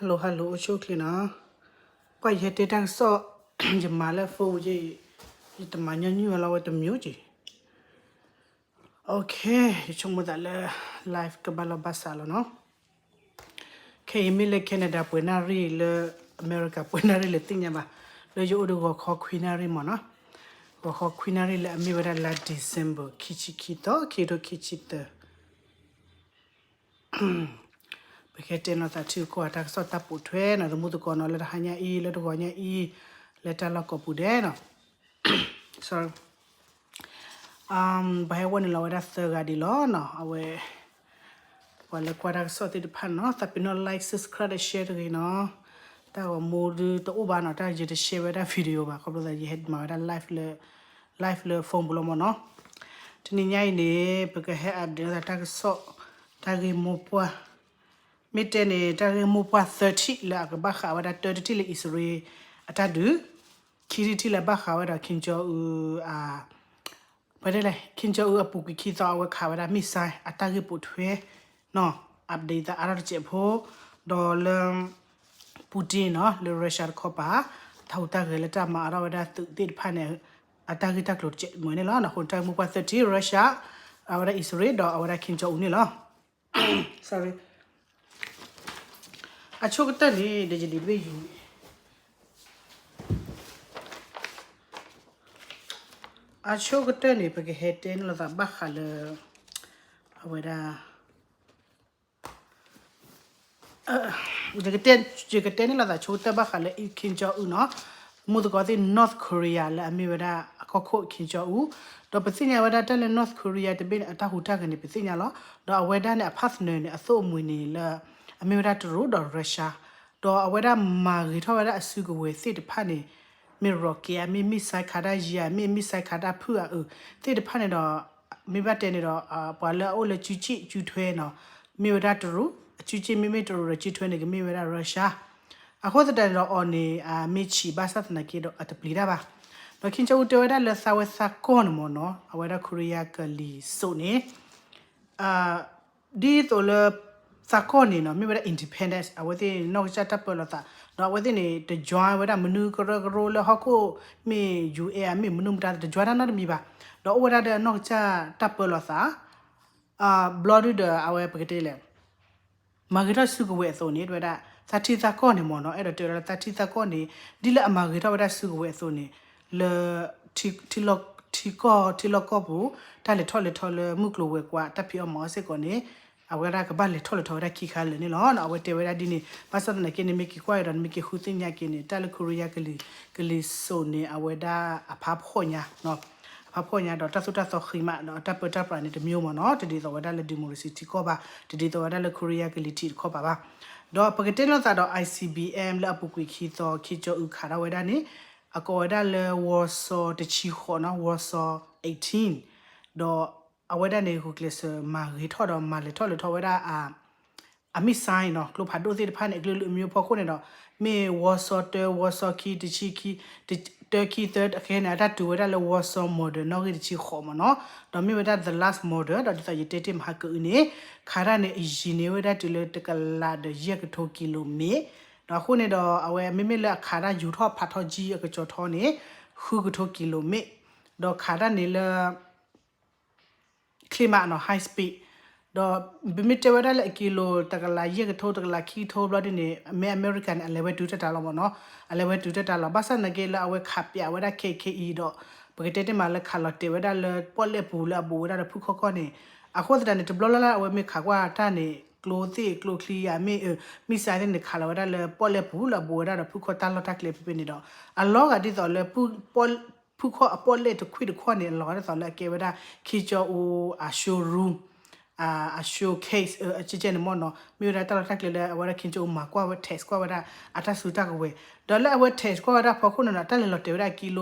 Hello hello အိၣ်ဆူၣ်အိၣ်ချ့နီၤ, ကွၢ်ယဟဲတဲတၢ်ကစီၣ်, ယမၤလၢ phone ယ, ယတမၤညီနုၢ်ဝဲလီၤဝဲတမံၤက့ၤ, OK, ယဆိကမိၣ်သးလၢ live ကဘၣ်လီၤဘၣ်စးလီၤနီၤ, ခဲအံၤမ့ၢ်လၢ Canada ပှဲၤနၣ်ရံၣ်လၢ America ပှဲၤနၣ်ရံၣ်လၢသ့ၣ်ညါဘၣ်, လၢယအိၣ်ဒီးဂီၤခီခွံနၣ်ရံၣ်မ့ၢ်နီၤ, ဂီၤခီခွံနၣ်ရံၣ်လၢအမ့ၢ်ဝဲဒၣ်လါ December ခံဆံခံသီ ခံကထိခံဆံသၢ ပကတဲလိာ်သးထံကီၢ်အတၢ်ကစီၣ်တၢ်ပိာ်ထွဲနီၤ, သမူသကိးနီၤ, လၢတဟါညါအံၤ လၢတဂီၤညါအံၤ, လၢတၢ်လီၢ်ကိးပူၤဒဲးနီၤ, sorry, ပဟဲဝဲနုာ်လီၤဝဲဒၣ်သၢဂၤဒံးလီၤနီၤ, အဝဲ ပှၤလၢကွၢ်တၢ်ကစီၣ်သ့ၣ်တဖၣ်နီၤ, သးပ့ၤနီၣ် like, subscribe ဒီး share တဂ့ၤနီၤ, တၢ်ဂီၤမူဒုတအိၣ်ဘၣ်နီၤ, တၢ်ယတ share ဝဲဒၣ် video ဘၣ်, ခီဖျိသး ယဟဲမၤဝဲဒၣ် live လၢ live လၢ phone ပူၤလီၤမ့ၢ်နီၤ, တနံၤညါအံၤန့ၣ် ပကဟဲ update လိာ်သးတၢ်ကစီၣ်, တၢ်ဂ့ၢ်မိၢ်ပှၢ်, မ့ၢ်တဲန့ၣ် တၢ်ဂ့ၢ်မိၢ်ပှၢ်သၢထံၣ်လၢအကဘၣ်ဃးဝဲဒၣ် တၢတထံၣ်လၢအံၣ်စရ့လးအတၢ်ဒုး, ခံထံၣ်တထံၣ်လၢအဘၣ်ဃးဝဲဒီး Kim Jong Un အ ပတဲလဲၣ် Kim Jong Un အပူၤကွံာ်ခံသီ အဝဲခးဝဲဒၣ် missile အတၢ်ဂ့ၢ်ပိာ်ထွဲနီၤ, update သးအါထီၣ်တစဲးဖိ, ဒီးလၢ Putin နီၤ လၢ Russia တခီပၤ တၢ်ဟူးတၢ်ဂဲၤလၢတၢ်မၤအါထီၣ်ဝဲဒၣ်သုးသ့ၣ်တဖၣ်န့ၣ် အတၢ်ဂ့ၢ်တၢ်ကျိၤတစဲးမ့ၢ်န့ၣ်လီၤ. အဃိန့ၣ် တၢ်ဂ့ၢ်မိၢ်ပှၢ်သၢထံၣ် Russia အဝဲဒၣ်အံၣ်စရ့လး ဒီးအဝဲဒၣ် Kim Jong Un န့ၣ်လီၤ. အဆိကတၢၢ်န့ၣ် ဒီးယဒံးတဘ့ၣ်ယူၤ အဆိကတၢၢ်န့ၣ် ပကဟဲတဲန့ၣ်လိာ်သးဘၣ်ဃးလၢ အဝဲဒၣ် ယကတဲ ယကတဲန့ၣ်လိာ်သးဆိကတၢၢ်ဘၣ်ဃးလၢ Kim Jong Un နီၤ, မူသကိးသ့ၣ် North Korea လၢအမ့ၢ်ဝဲဒၣ်အကီၢ်ခိၣ် Kim Jong Un, ဒီးပသ့ၣ်ညါဝဲဒၣ်တၢ်လၢ North Korea တဘ့ၣ်န့ၣ် အတၢ်ဟူးတၢ်ဂဲၤန့ၣ် ပသ့ၣ်ညါလီၤ. ဒီးအဝဲဒၣ်န့ၣ် အ partner န့ၣ် အသိၣ်အမှံၤန့ၣ်လၢ အမ့ၢ်ဝဲဒၣ်တရူးဒီး Russia, ဒီးအဝဲဒၣ်မၤဂ့ၤထီၣ်ဝဲဒၣ်အစုကဝဲၤသ့ၣ်တဖၣ်န့ၣ် မ့ၢ် rocket မ့ၢ် missile ခးတၢ်ယံၤ မ့ၢ် missile ခးတၢ်ဖုၣ်အအုးသ့ၣ်တဖၣ်န့ၣ်ဒီး မ့ၢ်ဘၣ်တဲန့ၣ်ဒီး ပှၤလၢအအိၣ်လၢစုစ့ၣ်စုထွဲနီၤ, မ့ၢ်ဝဲဒၣ်တရူး, အစုစ့ၣ်မ့မ့ၢ်တရူးဒီးစုထွဲန့ၣ် ကမ့ၢ်ဝဲဒၣ် Russia. အဃိသတးန့ၣ်ဒီးအီၤန့ၣ် မ့ၢ်ဆံးဘၣ်ဆၣ်သနာ်က့ဒီးအတပျံၤတၢ်ဘၣ်. ဒီး Kim Jong Un တဲဝဲဒၣ်လၢသးဝဲသးကီၢ်န့ၣ်မ့ၢ်နီၤ, အဝဲဒၣ် Korea ကလံၤစိးန့ၣ် ဒ်သိးလၢ သးကီၢ်န့ၣ်နီၤ မ့ၢ်ဝဲဒၣ် independence အဝဲသ့ၣ်နီၢ်ကစၢ်တၢ်ပၢလီၤသး, ဒီးအဝဲသ့ၣ်န့ၣ် တ join ဝဲဒၣ်မနုၤကရၢကရိလၢဟီၣ်ခိၣ်မ့ၢ် ယူၢ်အဲၣ် မ့ၢ်မနုၤမတၤ တ join တၢ်နီတမံၤဘၣ်. ဒီးအိၣ်ဝဲဒၣ်ဒီးနီၢ်ကစၢ်တၢ်ပၢလီၤသး ဘျီဒုဒီးအဝဲပကတဲလဲၣ် မၤဂ့ၤထီၣ်စုကဝဲၤအသိးန့ၣ် တဲဝဲဒၣ် သးထံသးကီၢ်န့ၣ်မ့ၢ်နီၤ, အဲၣ်ဒိးတဲဝဲဒၣ်လၢသးထံသးကီၢ်န့ၣ် ဒ်လၢအမၤဂ့ၤထီၣ်ဝဲဒၣ်စုကဝဲၤအသိးန့ၣ် လၢ ထံ ထံလီၢ်ကီၢ်ပူၤ တၢ်လဲၤထီၣ်လဲၤထီလၢမုၢ်ကျိၤဝဲၤကွာ်တၢ်ဖံးအီၣ်မၤအီၣ်စ့ၢ်ကီးန့ၣ် အဝဲဒၣ်ကဘၣ်လဲၤထီၣ်လဲၤထီဝဲဒၣ်ခံခါလၢာ်န့ၣ်လီၤ. အဝဲတဲဝဲဒၣ်ဒ်န့ၣ် ဘၣ်ဆၣ်သနာ်က့န့ၣ် မ့ၢ်က့ၤကွၢ်အံၤဒီး နမ့ၢ်က့ၤဃုသ့ၣ်ညါက့ၤန့ၣ် တၢ်လၢ Korea ကလံၤစိးန့ၣ် အဝဲဒၣ်အဖးဖှီၣ်ညါ အဖးဖှီၣ်ညါဒီးတၢ်သိၣ်တၢ်သီဃံးမး ဒီးတၢ်ပၢတၢ်ပြးန့ၣ်တမံၤမ့ၢ်နီၤ, တဒ်သိးဝဲဒၣ်လၢ democracy ထံကီၢ်ဘၣ်, တဒ်သိးဝဲဒၣ်လၢ Korea ကလံၤထံးတခီပၤဘၣ်. ဒီးပကတဲလိာ်သးဒီး I C B M လၢအပူၤကွံာ်ခံသီ ခံကၠီအူခးထီၣ်ဝဲဒၣ်န့ၣ် အကိးဝဲဒၣ်လၢ Warsaw တဆံဃိးနီၤ, Warsaw eighteen, ဒီးအဝဲဒၣ်န့ၣ် ဂုာ်ကျဲးစၢးမၤဂ့ၤထီၣ်ဒီးမၤလဲၤထီၣ်လဲၤထီဝဲဒၣ် အ missile နီၤ, ကျိဖးဒိၣ်သ့ၣ်တဖၣ်န့ၣ် အကလုာ်လုာ်အမျိုးဖီခိၣ်န့ၣ်ဒီး မ့ၢ် Warsaw တၢ, Warsaw ခံ, တဆံခံ, တ, တၢ ခံ, သၢ ခဲန့ၣ် အတၢ်တုၤဝဲဒၣ်လၢ Warsaw model နီၣ်ဂံၢ်တဆံဃိးမ့ၢ်နီၤ, ဒီးမ့ၢ်ဝဲဒၣ် the last model ဒီးဒ်သိးယတဲတ့ၢ်မဟါကအုန့ၣ် ခးတၢ်န့ၣ် အယံၤန့ၢ်ဝဲဒၣ်တုၤလၢတကလးဒီးယဲၢ်ကထိကံလိမ့ၣ်, ဒီးအဃိန့ၣ်ဒီး အဝဲမ့မ့ၢ်လၢအခးတၢ်ယူၤထီၣ်ဖးထီကံအကစီၤထီန့ၣ် ဃုကထိကံလိမ့ၣ်, ဒီးခးတၢ်န့ၣ်လၢ ချ့မးနီၤ high speed, ဒီးပမ့ၢ်တဲဝဲဒၣ်လၢအကံလိ တကလးယဲၢ်ကထိ တကလးခံကထိဘျီဒ်န့ၣ် မ့ၢ်အမဲရကၤန့ၣ် အလဲၤဝဲတုၤတၢ်တၢ်လီၤမ့ၢ်နီၤ, အလဲၤဝဲတုၤတၢ်တၢ်လီၤ. ဘၣ်ဆၣ်သနာ်က့လၢအဝဲခးပၠးဝဲဒၣ် ခဲအံၤခဲအံၤဒီး ပကတဲတ့ၢ်မးလၢခးလီၤတဲာ်ဝဲဒၣ်လၢပီၣ်လဲၣ်ပူၤလၢအဘူးဝဲဒၣ်ဒီးဖုၣ်ခီၣ်ကီၢ်န့ၣ်, အဃိသတးန့ၣ် တဘျီလၢ်လၢ်အဝဲမ့ၢ်ခးကွၢ်တၢ်န့ၣ် ကျိသ့ၣ်ကျိချံဧါ မ့ၢ် missile သ့ၣ်န့ၣ် ခးလီၤဝဲဒၣ်လၢပီၣ်လဲၣ်ပူၤလၢအဘူးဝဲဒၣ်ဒီးဖုၣ်ခီၣ်တၢ်လီၢ်တၢ်ကျဲဖဲဖဲန့ၣ်ဒီး အလီၤဂာ်ဒ်သိးလၢ ဖုၣ်ခီၣ်အပီၣ်လဲၣ်တခွံၣ်တခီၣ်န့ၣ် အလီၤဂာ်ဒ်သိးလၢအကဲဝဲဒၣ် ခ့ကၠီအူအ showroom, အ showcase အကဲကဲန့ၣ်မ့ၢ်နီၤ, မ့ၢ်ဝဲဒၣ်တၢ်လီၢ်တၢ်ကျဲလၢအဝဲဒၣ် ခ့ကၠီအူ မၤကွၢ်ဝဲ test ကွၢ်ဝဲဒၣ်အတၢ်စုတၢ်ကဝဲၤ, ဒီးလၢအဝဲ test ကွၢ်ဝဲဒၣ်ဖီခိၣ်န့ၣ်ဒီး တၢ်လဲၤလီၤတဲာ်ဝဲဒၣ်ကံလိခံက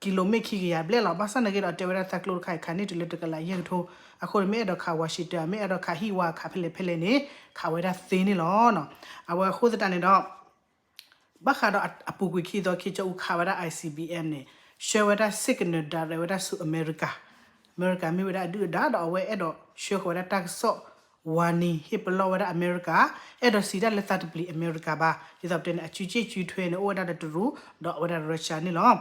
ယၤဘျဲၣ် ကံလိမ့ၢ်ခံကယၤဘျဲၣ်လီၤ. ဘၣ်ဆၣ်သနာ်က့ဒီး တဲဝဲဒၣ်သးကျိတခါအံၤ ခးန့ၢ်တုၤလၢတကလးယဲၢ်ကထိ, အဃိန့ၣ် မ့ၢ်အဲၣ်ဒိးခး Washington မ့ၢ်အဲၣ်ဒိးခးဟံၣ်ဝါခးဖဲလဲၣ်ဖဲလဲၣ်န့ၣ် ခးဝဲဒၣ်သ့န့ၣ်လီၤ. အဝဲအဃိသတးန့ၣ်ဒီး ဘၣ်ဃးဒီးအပူၤကွံာ်ခံသီ ခ့ကၠီအူခးဝဲဒၣ် I C B M န့ၣ် ဆှၢဝဲဒၣ် signal ဒၣ်ရဲၣ်ဝဲဒၣ်ဆူအမဲရကၤ, အမဲရကၤမ့ၢ်ဝဲဒၣ်အဒုၣ်အဒါဒီးအဝဲအဲၣ်ဒိးဆှၢဃီၤဝဲဒၣ်တၢ်ကစီၣ် warning ဟ့ၣ်ပလီၢ်ဝဲဒၣ်အမဲရကၤ, အဲၣ်ဒိးစံးတၢ်လၢသးတပျံၤအမဲရကၤဘၣ်. ဒ်သိးပတဲန့ၣ် အစုစ့ၣ်စုထွဲန့ၣ် အိၣ်ဝဲဒၣ်ဒီးတရူး ဒီးအဝဲဒၣ် Russia န့ၣ်လီၤ.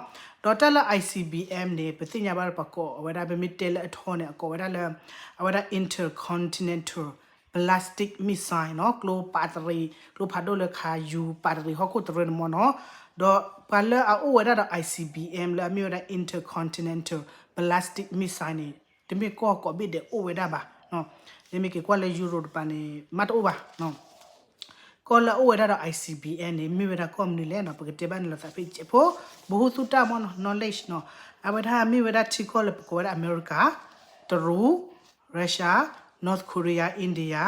ဒီးတၢ်လၢ I C B M န့ၣ် ပသ့ၣ်ညါဘၣ်ပှၤကိးအဝဲဒၣ် ပမ့ၢ်တဲလၢအထီန့ၣ် အကိးဝဲဒၣ်လၢ အဝဲဒၣ် intercontinental ballistic missile နီၤ, ကျိပာ်တရံး, ကျိဖးဒိၣ်လၢခးယူၤပာ်တရံးဟီၣ်ခိၣ်တရၢန့ၣ်မ့ၢ်နီၤ. ဒီးပှၤလၢအအိၣ်ဝဲဒၣ်ဒီး I C B M လၢအမ့ၢ်ဝဲဒၣ် intercontinental ballistic missile န့ၣ် တမ့ၢ်ကီၢ်ကိးဘ့ၣ်ဒဲးအိၣ်ဝဲဒၣ်ဘၣ်. နမ့ၢ်က့ၤကွၢ်လၢ Europe တပၤန့ၣ် မ့ၢ်တအိၣ်ဘၣ်. ကီၢ်လၢအအိၣ်ဝဲဒၣ်ဒီး I C B M န့ၣ် မ့ၢ်ဝဲဒၣ်ကီၢ်မနုၤလဲၣ်နီၤ, ပကတဲဘၣ်န့ၣ်လီၤသးဖဲကဲးဖိ, ဘိဟူသူၣ်တၢ်မ့ၢ်နီၤ knowledge နီၤ, အဝဲဒၣ်မ့ၢ်ဝဲဒၣ်ထံကီၢ်လၢပကိးဝဲဒၣ်အမဲရကၤ, တရူး, Russia, North Korea, India,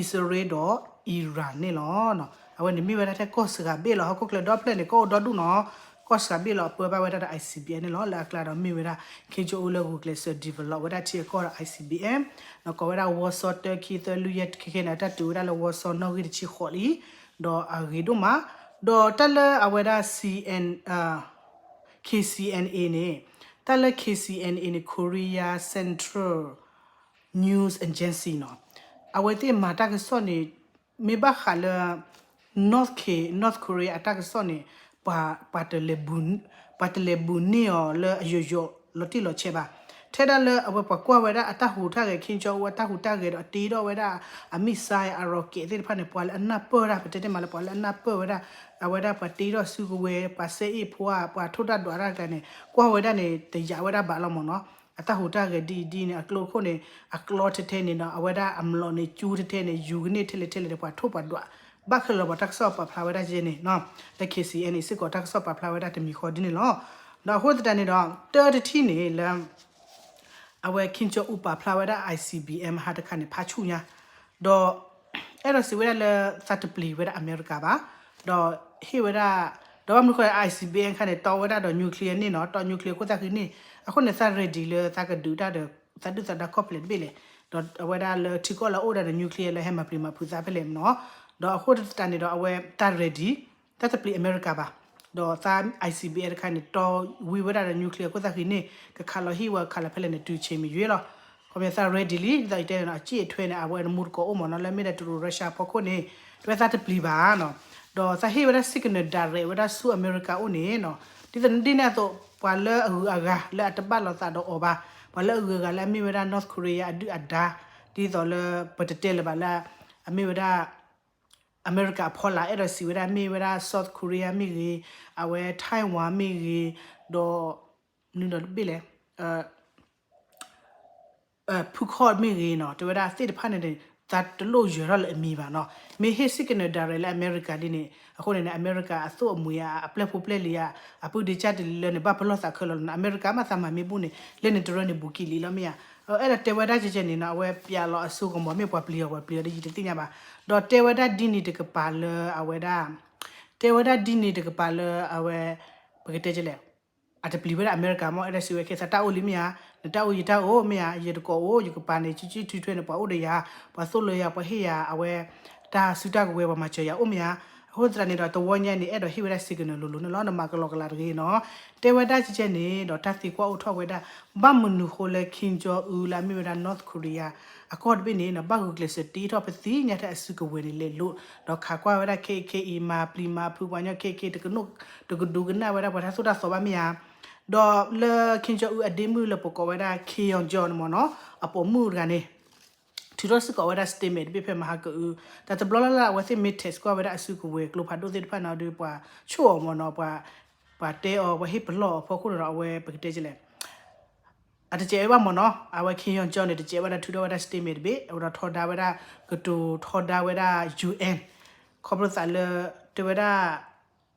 Israel ဒီး Iran န့ၣ်လီၤ. အဝဲန့ၣ်မ့ၢ်ဝဲဒၣ်ထဲကီၢ်စှၤဘ့ၣ်လီၤ. ဟီၣ်ခိၣ်ချၢဒီဖျၢၣ်န့ၣ် ကီၢ်အိၣ်ဒီဒူၣ်နီၤ, ကီၢ်စှၤဘ့ၣ်လီၤ အပၢဘၣ်ဝဲဒၣ်ဒီး I C B M န့ၣ်လီၤ. လၢအကျါဒီးမ့ၢ်ဝဲဒၣ် Kim Jong Un လၢဂုာ်ကျဲးစၢး develop ဝဲဒၣ်ထံအကီၢ်ဒီး I C B M နီၤ, ကိးဝဲဒၣ် Warsaw Turkey သၢလွံၢ်ယဲၢ် ခဲခဲန့ၣ် အတၢ်တုၤဝဲဒၣ်လၢ Warsaw နီၣ်ဂံၢ်တဆံဃိးလံ, ဒီးအဂ့ၤဒိၣ်မး, ဒီးတၢ်လၢအဝဲဒၣ် C N, K C N A န့ၣ်, တၢ်လၢ K C N A န့ၣ် Korea Central News Agency နီၤ, အဝဲသ့ၣ်မၤတၢ်ကစီၣ်န့ၣ် မ့ၢ်ဘၣ်ဃးလၢ North K, North Korea အတၢ်ကစီၣ်န့ၣ် ပှၤ, ပှၤတလဲၤဘူးန့ၢ်အီၤလၢအယိာ်ယိာ်လီၤတံၢ်လီၤဆဲးဘၣ်. ထဲဒၣ်လၢအဝဲပှၤကွၢ်ဝဲဒၣ်အတၢ်ဟူးတၢ်ဂဲၤ Kim Jong Un အတၢ်ဟူးတၢ်ဂဲၤဒီးအတ့ထီၣ်ဝဲဒၣ် အ missile အ rocket သ့ၣ်တဖၣ်န့ၣ် ပှၤလၢအနၢ်ပၢၢ်ဝဲဒၣ် ပတဲတ့ၢ်မးလၢပှၤလၢအနၢ်ပၢၢ်ဝဲဒၣ် အဝဲဒၣ်ပှၤတ့ထီၣ်စုကဝဲၤ ပှၤစဲအ့ၣ်ဖိဧါ ပှၤထိၣ်တၢ်ဒွးတၢ်ကျါန့ၣ် ကွၢ်ဝဲဒၣ်န့ၣ် တယာ်ဝဲဒၣ်ဘၣ်လီၤမ့ၢ်နီၤ. အတၢ်ဟူးတၢ်ဂဲၤဒ်အံၤဒ်န့ၣ် အကျိခိၣ်န့ၣ် အကျီထဲထဲန့ၣ်ဒီး အဝဲဒၣ်အမျိာ်န့ၣ် ကၠူထဲထဲန့ၣ် ယူၤကန့ၢ်ထဲလဲၣ်ထဲလဲၣ်န့ၣ် ပှၤထိၣ်ပှၤဒွး ဘၣ်ခဲလၢာ်လီၤ ပှၤတၢ်ကစီၣ်ပာ်ဖျါဝဲဒၣ်ကဲန့ၣ် လၢ K C N A စ့ၢ်ကီးတၢ်ကစီၣ်ပာ်ဖျါဝဲဒၣ်တမံၤဃီဒ်န့ၣ်လီၤ. ဒီးအဃိသတးန့ၣ်ဒီး တၢ်တထံၣ်န့ၣ်လၢ အဝဲ Kim Jong Un ပာ်ဖျါဝဲဒၣ် I C B M ဟးတခါန့ၣ် ဖးဆူၣ်ညါ, ဒီး အဲၣ်ဒိးစံးဝဲဒၣ်လၢ သးတပျံၤဝဲဒၣ်အမဲရကၤဘၣ်, ဒီးဟ့ၣ်ဝဲဒၣ်, ဒီးဘၣ်မနုၤဃိ I C B M ခါန့ၣ် တီဝဲဒၣ်ဒီး nuclear န့ၣ်နီၤ, တီ nuclear ခိၣ်သၣ်ဃံန့ၣ်, အဃိန့ၣ် သး ready လၢသးကဒုးတၢ်ဒီး သးဒုၣ်သးဒါကီၢ်ဖဲလဲၣ်တဘ့ၣ်လဲၣ်, ဒီးအဝဲဒၣ်လၢထံကီၢ်လၢအအိၣ်ဒၣ်ဒီး nuclear လၢဟဲမၤပျံၤမၤဖုးသးဖဲလဲၣ်မ့ၢ်နီၤ, ဒီးအဃိသတးန့ၣ်ဒီး အဝဲသး ready တၢ်တပျံၤအမဲရကၤဘၣ်, ဒီးသး I C B M တခါန့ၣ် တီဝံၤဝဲဒၣ်ဒီး nuclear ခိၣ်သၣ်ဃံန့ၣ် ကခးလီၤဟံၣ်ဝဲခးလီၤဖဲလဲၣ်န့ၣ် တုၤဆံးမံၤယွ့လီၤ. ခီပညီသး ready လံ ဒ်သိးယတဲန့ၣ်နီၤ အစ့ၣ်အထွဲန့ၣ် အဝဲနမူတကိးအိၣ်မ့ၢ်နီၤ လၢမ့ၢ်ဒၣ်တရူး Russia ဖီခိၣ်န့ၣ် တဲဝဲသးတပျံၤဘၣ်နီၤ, ဒီးသးဟ့ၣ်ဝဲဒၣ် signal direct ဝဲဒၣ်ဆူအမဲရကၤအိၣ်န့ၣ်နီၤ, ဒ်သိးဒ်န့ၣ်အသိး ပှၤလၢအဂုၤအဂၤလၢအတဘၣ်လိာ်သးဒီးအီၤဘၣ်, ပှၤလၢအဂုၤအဂၤလၢအမ့ၢ်ဝဲဒၣ် North Korea အဒုၣ်အဒါ, ဒ်သိးလၢပတတဲလၢၤဘၣ်လၢ အမ့ၢ်ဝဲဒၣ် အမဲရကၤအဖီလာ် အဲၣ်ဒိးစံးဝဲဒၣ်မ့ၢ်ဝဲဒၣ် South Korea မ့ၢ်ဂ့ၤ, အဝဲ Taiwan မ့ၢ်ဂ့ၤ, ဒီး နုၤဒီးတဘ့ၣ်လဲၣ်, ဖုခီၣ်မ့ၢ်ဂ့ၤနီၤ တဲဝဲဒၣ်သ့ၣ်တဖၣ်န့ၣ်န့ၣ် သးတလိၣ်ယၢၤထီၣ်လၢအမံၤဘၣ်နီၤ, မ့ၢ်ဟ့ၣ် signal direct လၢအမဲရကၤဒ်န့ၣ် အဃိန့ၣ်န့ၣ် အမဲရကၤအသိၣ်အမှံၤဧါ အပျဲၢ်ဖိပျဲၢ်လံၤဧါ အပုၢ်ဒ့ကၢ်တလၢန့ၣ် ဘၣ်ပလီၢ်သးခဲလၢာ်လီၤနီၤ, အမဲရကၤမ့ၢ်သးမၤမ့ၢ်ဘူၣ်န့ၣ် လၢန့ၣ်တရၢန့ၣ် ဘူးကံလံလီၤမ့ၢ်ဧါ, အဲၣ်ဒိးတဲဝဲဒၣ်ကဲကဲန့ၣ်နီၤ အဝဲပျးလီၤအစိကမီၤ မ့ၢ်ပှၤပျံၤအီၤပှၤပျံၤအီၤဒီးယတသ့ၣ်ညါဘၣ်, ဒီးတဲဝဲဒၣ်ဒ်န့ၣ်တကပၤလၢအဝဲဒၣ် တဲဝဲဒၣ်ဒ်န့ၣ်တကပၤလၢအဝဲ ပကတဲကလဲၣ်, အတပျံၤဝဲဒၣ်အမဲရကၤမ့ၢ် အဲၣ်ဒိးစံးဝဲခဲသးတၢ်အိၣ်လံမ့ၢ်ဧါ, နတၢ်အိၣ်ယတၢ်အိၣ်မ့ၢ်ဧါ, ယတကိးအိၣ် ယကပၤန့ၣ် ကၠံၣ်ကၠံၣ်ထွဲထွဲန့ၣ် ပှၤအိၣ်ဒီးယၤ, ပှၤသိၣ်လိယၤ ပှၤဟ့ၣ်ယၤ အဝဲ တၢ်စုတၢ်ကဝဲၤ ပှၤမၤစၢၤယၤအိၣ်မ့ၢ်ဧါ, အဃိသတးန့ၣ်ဒီး တဝီညါန့ၣ် အဲၣ်ဒိးဟ့ၣ်ဝဲဒၣ် signal လိၤလိၤန့ၣ်လီၤ နမၤကလီကလီတဂ့ၤနီၤ, တဲဝဲဒၣ်ကဲကဲန့ၣ်ဒီး တၢ်သံကွၢ်အိၣ်ထီၣ်ဝဲဒၣ် ဘၣ်မနုၤဃိလၢ Kim Jong Un လၢအမ့ၢ်ဝဲဒၣ် North Korea အကီၢ်တဘ့ၣ်န့ၣ်နီၤ ဘၣ်ဂုာ်ကျဲးစၢးတ့ထီၣ်ပသ့ၣ်ညါထဲအစုကဝဲၤန့ၣ်လဲၤလိာ်, ဒီးခးကွၢ်ဝဲဒၣ်ခဲအံၤခဲအံၤ မၤပျံၤမၤဖုးပှၤညီခဲအံၤခဲအံၤ တကဒိကနၣ်ဝဲဒၣ်ပှၤတၢ်သိၣ်တၢ်သီဘၣ်မ့ၢ်ဧါ, ဒီးလၢ Kim Jong Un အဒ့မုၣ်လၢပကိးဝဲဒၣ် Kim Yo Jong န့ၣ်မ့ၢ်နီၤ အပိာ်မုၣ်တဂၤန့ၣ် ထုးထီၣ်စ့ၢ်ကီးဝဲဒၣ် statement တဘ့ၣ်ဖဲမဟါကအု တၢ်တဘျီလၢ်လၢ် အဝဲသ့ၣ်မ့ၢ် text ကွၢ်ဝဲဒၣ်အစုကဝဲၤကျိဖးဒိၣ်သ့ၣ်တဖၣ်န့ၣ်ဒီး ပှၤဆိၣ်အီၤမ့ၢ်နီၤ ပှၤတဲအီၤ ပှၤဟ့ၣ်ပလီၢ်အီၤဖီခိၣ်န့ၣ်ဒီး အဝဲပကတဲကလဲၣ် အတစဲးဝဲဘၣ်မ့ၢ်နီၤ အဝဲ Kim Yo Jong န့ၣ် တစဲးဝဲဒၣ် ထုးထီၣ်ဝဲဒၣ် statement တဘ့ၣ် အဝဲဒီးထီဒါဝဲဒၣ် ကတိၤထီဒါဝဲဒၣ် U N ခီဖျိသးလၢ တဲဝဲဒၣ်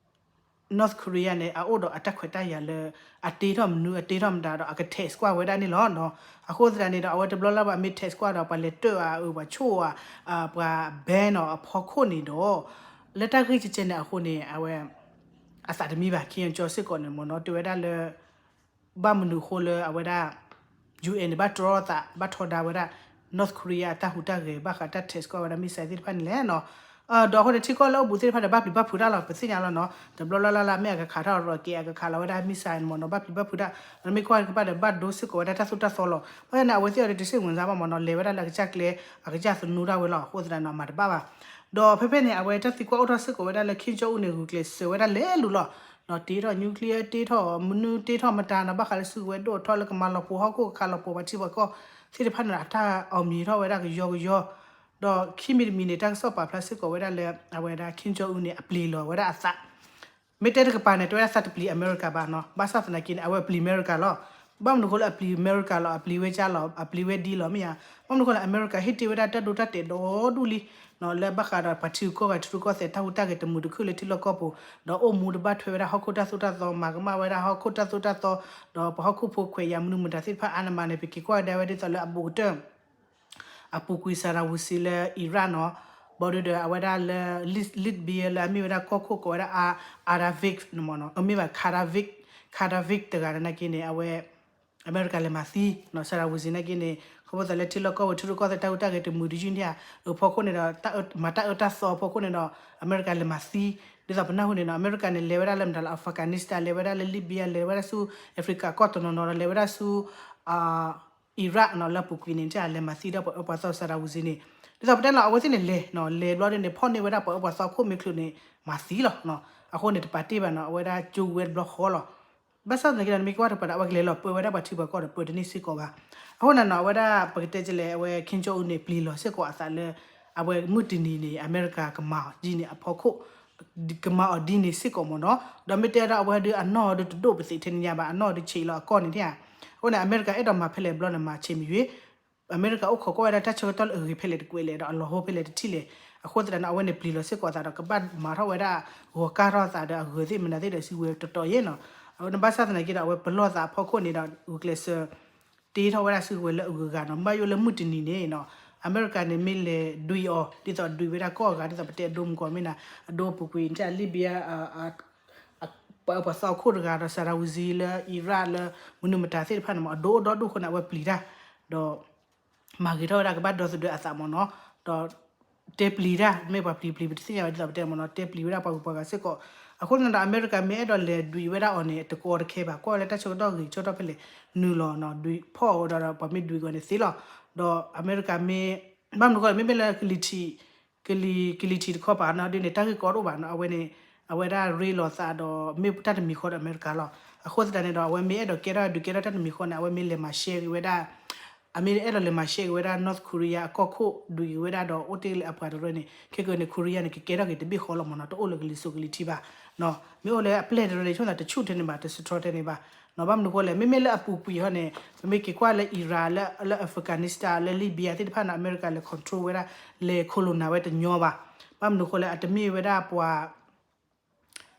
North Korea န့ၣ် အအိၣ်ဒီးအတၢ်ခွဲးတၢ်ယာ်လၢ အတ့ထီၣ်မနုၤ အတ့ထီၣ်မတၤဒီး အက text ကွၢ်ဝဲဒၣ်န့ၣ်လီၤနီၤ. အဃိသတးန့ၣ်ဒီး အဝဲတဘျီလၢ်လၢ် ပှၤမ့ၢ် text ကွၢ်ဒီး ပှၤလဲၤတၢၢ်အီၤ ပှၤဆိၣ်အီၤ ပှၤ ban အီၤအဖီခိၣ်န့ၣ်ဒီး လၢတၢ်ဂ့ၢ်ကဲကဲန့ၣ်အဃိန့ၣ် အဝဲ အသးတမံဘၣ် Kim Yo Jong စ့ၢ်ကီးန့ၣ်မ့ၢ်နီၤ တဲဝဲဒၣ်လၢ ဘၣ်မနုၤအဃိလၢအဝဲဒၣ် U N န့ၣ် ဘၣ်တြီသး ဘၣ်ထီဒါဝဲဒၣ် North Korea အတၢ်ဟူးတၢ်ဂဲၤ ဘၣ်ဃးတၢ် test ကွၢ်ဝဲဒၣ် missile သ့ၣ်တဖၣ်န့ၣ်လဲၣ်နီၤ. ဒီးအဃိန့ၣ် ထံကီၢ်လၢအိၣ်ဘူးသ့ၣ်တဖၣ်ဒီး ဘၣ်ပျံၤဘၣ်ဖုးတၢ်လီၤ ပသ့ၣ်ညါလီၤနီၤ. တဘျီလၢ်လၢ်လၢ် မ့ၢ်အကခးထီၣ် rocket အကခးလီၤဝဲဒၣ် missile မ့ၢ်နီၤ ဘၣ်ပျံၤဘၣ်ဖုးတၢ် ဒီးမ့ၢ်ကွၢ်ကဘၣ်ဒီး ဘၣ်ဒိစ့ၢ်ကီးဝဲဒၣ်တၢ်သိၣ်တၢ်သီလီၤ. ဘၣ်ဆၣ်န့ၣ် အဝဲသ့ၣ်အီၤဒီးတစ့ၢ်ဝင်စားဘၣ်မ့ၢ်နီၤ လဲၤဝဲဒၣ်လၢအကစၢ်ကျဲ အကစၢ်သနူတၢ်ဝဲလီၤ. အဃိသတးန့ၣ် မၤတဘၣ်ဘၣ် ဒီးဖဲဖဲန့ၣ် အဝဲတၢ်သံကွၢ်အိၣ်ထီၣ်စ့ၢ်ကီးဝဲဒၣ်လၢ Kim Jong Un န့ၣ် ဂုာ်ကျဲးစၢးဝဲဒၣ်လဲၤလူၤလီၤ. တ့ထီၣ် nuclear တ့ထီၣ် မနုၤတ့ထီၣ်မတၤနီၤ ဘၣ်ဃးလၢစုကဝဲၤဒိၣ်ထီၣ်လၢကမၤလီၤပှီၢ်ဟီၣ်ခိၣ် ကခးလီၤပှီၢ်ပှၤထံပှၤကီၢ်သ့ၣ်တဖၣ်န့ၣ်ဒီး အတၢ်အီၣ်မံၤထီၣ်ဝဲဒၣ်ကယီကယီ ဒီးခံမံၤတမံၤန့ၣ် တၢ်ကစီၣ်ပာ်ဖျါစ့ၢ်ကီးဝဲဒၣ်လၢ အဝဲဒၣ် Kim Jong Un န့ၣ် အပျံၤလီၤဝဲဒၣ်အသး မ့ၢ်တဲတကပၤန့ၣ် တဲဝဲဒၣ်သးတပျံၤအမဲရကၤဘၣ်နီၤ. ဘၣ်ဆၣ်သနာ်က့န့ၣ် အဝဲပျံၤအမဲရကၤလီၤ. ဘၣ်မနုၤအဃိလၢအပျံၤအမဲရကၤလီၤ အပျံၤဝဲကၢ်လီၤ အပျံၤဝဲဒ်လီၤမ့ၢ်ဧါ. ဘၣ်မနုၤအဃိလၢအမဲရကၤဟ့ၣ်တ့ၢ်ဝဲဒၣ်တၢ်ဒိတၢ်တဲာ်ဒီဒူၣ်လံ လၢဘၣ်ဃးဒီးပှၤထံဂုၤကီၢ်ဂၤထံရူၢ်ကီၢ်သဲးတၢ်ဟူးတၢ်ဂဲၤတမုာ်တခုၣ်လၢထံလီၢ်ကီၢ်ပူၤ ဒီးအိၣ်မူတဘၣ်ထွဲဝဲဒၣ်ဟီၣ်ခိၣ်တၢ်သိၣ်တၢ်သီ မၤကမၣ်ဝဲဒၣ်ဟီၣ်ခိၣ်တၢ်သိၣ်တၢ်သီ ဒီးပှၤဟီၣ်ခိၣ်ဖိခွဲးယာ်မနုၤမတၤသ့ၣ်တဖၣ်အါန့ၣ်မးန့ၣ် ပက့ၤကွၢ်ကဒါဝဲဒ်သိးလၢအဘူးကတၢၢ် အပူၤကွံာ် Saddam Hussein လၢ Iraq နီၤ. ဘၣ်ဒီးအဝဲဒၣ်လၢ Lib- Libya လၢအမ့ၢ်ဝဲဒၣ်ကီၢ်ခိၣ်ကိးဝဲဒၣ် Gaddafi မ့ၢ်နီၤ မ့ၢ်ဘၣ် Gaddafi Gaddafi တဂၤနာ်က့န့ၣ် အဝဲ အမဲရကၤလဲၤမၤသံနီၤ Saddam Hussein နာ်က့န့ၣ် ခီဖျိသးလၢထံလီၢ်ကီၢ်ပူၤထံရူၢ်ကီၢ်သဲးတၢ်ဟူးတၢ်ဂဲၤတမုာ်တယုၢ်န့ၣ်ဧါ အဖီခိၣ်န့ၣ်ဒီး မၤတၢ်အၢတၢ်သီအဖီခိၣ်န့ၣ်ဒီး အမဲရကၤလဲၤမၤသံ ဒ်သိးပနၢ်ဟူန့ၣ်နီၤ အမဲရကၤန့ၣ် လဲၤဝဲဒၣ်လၢမတၤလၢ Afghanistan လဲၤဝဲဒၣ်လၢ Libya လဲၤဝဲဒၣ်ဆူ Africa ကီၢ်တနီၤနီၤဒီး လဲၤဝဲဒၣ်ဆူ Iraq နီၤ လၢအပူၤကွံာ်န့ၣ် တဲလဲၤမၤသံဒီးပှၤအၢပှၤသီ Saddam Hussein န့ၣ် ဒ်သိးပတဲလီၤ အဝဲသ့ၣ်န့ၣ်လဲၤနီၤ လဲၤဘျီဒ်န့ၣ် ဖီၣ်န့ၢ်ဝဲဒၣ်ပှၤအၢပှၤသီခိၣ်မ့ၢ်ချုးန့ၣ် မၤသံလီၤ. အဃိန့ၣ် တပာ်တ့ၢ်ဘၣ်နီၤ အဝဲဒၣ်ကၠိဝဲတဘျီဃီလီၤ. ဘၣ်ဆၣ်သနာ်က့ဒီး နမ့ၢ်က့ၤကွၢ်တပၤဒီး အဝဲကလဲၤလီၤပၢဝဲဒၣ်ပှၤထံပှၤကီၢ်ဒီး ပၢတန့ၢ်စ့ၢ်ကီးဘၣ်. အဃိန့ၣ်နီၤ အဝဲဒၣ်ပကတဲကလဲၣ် အဝဲ Kim Jong Un န့ၣ် ပျံၤလီၤစ့ၢ်ကီးအသးလၢ အဝဲမုၢ်တနံၤန့ၣ် အမဲရကၤကမၤအီၤဒ်န့ၣ်အဖီခိၣ် ကမၤအီၤဒ်န့ၣ်စ့ၢ်ကီးမ့ၢ်နီၤ. ဒီးမ့ၢ်တဲဒၣ်အဝဲဒုးအနီၢ်ဒုးတဒိၣ်ပသ့ၣ်ထဲန့ၣ်ညါဘၣ် အနီၢ်ဒုးဆံးလီၤအကီၢ်န့ၣ်ဧါ. အဃိန့ၣ် အမဲရကၤအဲၣ်ဒိးမၤဖဲလဲၣ်ဘျီန့ၣ် မၤဆံးမံၤယွ့ အမဲရကၤအိၣ်ခိးကွၢ်ဝဲဒၣ်တၢ်ဆၢကတီၢ်လၢအဂ့ၤဖဲလဲၣ်တကွဲးလဲၣ်ဒီးအလီၤဟိဖဲလဲၣ်တထံၣ်လဲၣ်. အဃိသတးန့ၣ် အဝဲန့ၣ်ပျံၤလီၤစ့ၢ်ကီးအသးဒီး ကဘၣ်မၤထီၣ်ဝဲဒၣ် ဂီၤကၢ်ထီၣ်အသးဒီးအဂၢၤသ့ၣ်မနုၤသ့ၣ်ဒီးစုကဝဲၤတတီၤယဲၢ်နီၤ. အဝဲန့ၣ်ဘၣ်ဆၣ်သနာ်က့ဒီး အဝဲပလီၢ်သးအဖီခိၣ်န့ၣ်ဒီး ဂုာ်ကျဲးစၢး တ့ထီၣ်ဝဲဒၣ်စုကဝဲၤလၢအဂုၤအဂၤနီၤ. ဘၣ်ယိၣ်လၢမုၢ်တနံၤန့ၣ်နီၤ အမဲရကၤန့ၣ်မ့ၢ်လဲၤဒွံးအီၤ ဒ်သိးဒွံးဝဲဒၣ်ကီၢ်အဂၤ ဒ်သိးပတဲအဒိမုၢ်ကီၢ်မ့ၢ်နၤ အဒိပူၤကွံာ် Libya ပှၤအၢပှၤသီအခိၣ်တဂၤဒီး Saddam Hussein လၢ Iraq လၢ မနုၤမတၤသ့ၣ်တဖၣ်န့ၣ်မး အဒိအိၣ်ဒီဒူၣ်အဃိန့ၣ် အဝဲပျံၤတၢ် ဒီး မၤဂ့ၤထီၣ်ဝဲဒၣ်ကဘၣ်ဒီသဒၢအသးမ့ၢ်နီၤ. ဒီး တဲပျံၤတၢ် မ့ၢ်ပှၤပျံၤပျံၤပတသ့ၣ်ညါဘၣ်ဒ်သိးပတဲမ့ၢ်နီၤ တဲပျံၤဝဲဒၣ်ပှၤဂုၤပှၤဂၤစ့ၢ်ကီး. အဃိန့ၣ်ဒီး အမဲရကၤမ့ၢ်အဲၣ်ဒိးလဲၤဒွံးဝဲဒၣ်အီၤန့ၣ် တကီတခဲဘၣ် ကွၢ်ဝဲလၢတၢ်ဆၢကတီၢ်ဂ့ၤဆၢကတီၢ်ဖဲလဲၣ် နုာ်လီၤနီၤ ဒွံးဖီၣ်အီၤဝဲဒီး ပှၤမ့ၢ်ဒွံးကီးန့ၣ်သ့လီၤ. ဒီးအမဲရကၤမ့ၢ် ဘၣ်မနုၤဃိလဲၣ် မ့မ့ၢ်လၢကလံၤထံး ကလံၤ ကလံၤထံးတခီပၤနီၤ ဒ်န့ၣ် တၢ်ဂ့ၢ်ကီတအိၣ်ဘၣ်နီၤ အဝဲန့ၣ် အဝဲဒၣ်ရ့လိာ်သးဒီး မ့ၢ်တၢ်တမံၤဃီဒီးအမဲရကၤလီၤ. အဃိသတးန့ၣ်ဒီး အဝဲမ့ၢ်အဲၣ်ဒိးကဲထီၣ်ဒုးကဲထီၣ်တၢ်တမံၤဃီန့ၣ် အဝဲမ့ၢ်လဲၤမၤရှဲက့ၤဝဲဒၣ် အမ့ၢ်အဲၣ်ဒိးလဲၤမၤရှဲက့ၤဝဲဒၣ် North Korea အကီၢ်ခိၣ်ဒွံးက့ၤဝဲဒၣ်ဒီး အိၣ်တ့ၢ်လၢအပှၤတရၢန့ၣ် ခဲကနံၣ်န့ၣ် Korea န့ၣ် ကကဲထီၣ်က့ၤတဘ့ၣ်ဃီလီၤမ့ၢ်နီၤ တအိၣ်လၢကလံၤစိးကလံၤထံးဘၣ် မ့ၢ်အိၣ်လၢအပျဲၢ်တရၢန့ၣ် ဆိသးတဆူၣ်ထဲန့ၣ်ဘၣ် တစထြီထဲန့ၣ်ဘၣ် ဘၣ်မနုၤဃိလဲၣ် မ့မ့ၢ်လၢအပူၤကွံာ်ဟီန့ၣ် ပမ့ၢ်က့ၤကွၢ်လၢ Iraq လၢ လၢ Afghanistan လၢ Libya သ့ၣ်တဖၣ်န့ၣ် အမဲရကၤလဲၤ control ဝဲဒၣ် လဲၤခိၣ်လိာ်နၤဝဲတညီဘၣ်. ဘၣ်မနုၤဃိလဲၣ် အတမ့ၢ်ဝဲဒၣ်ပှၤ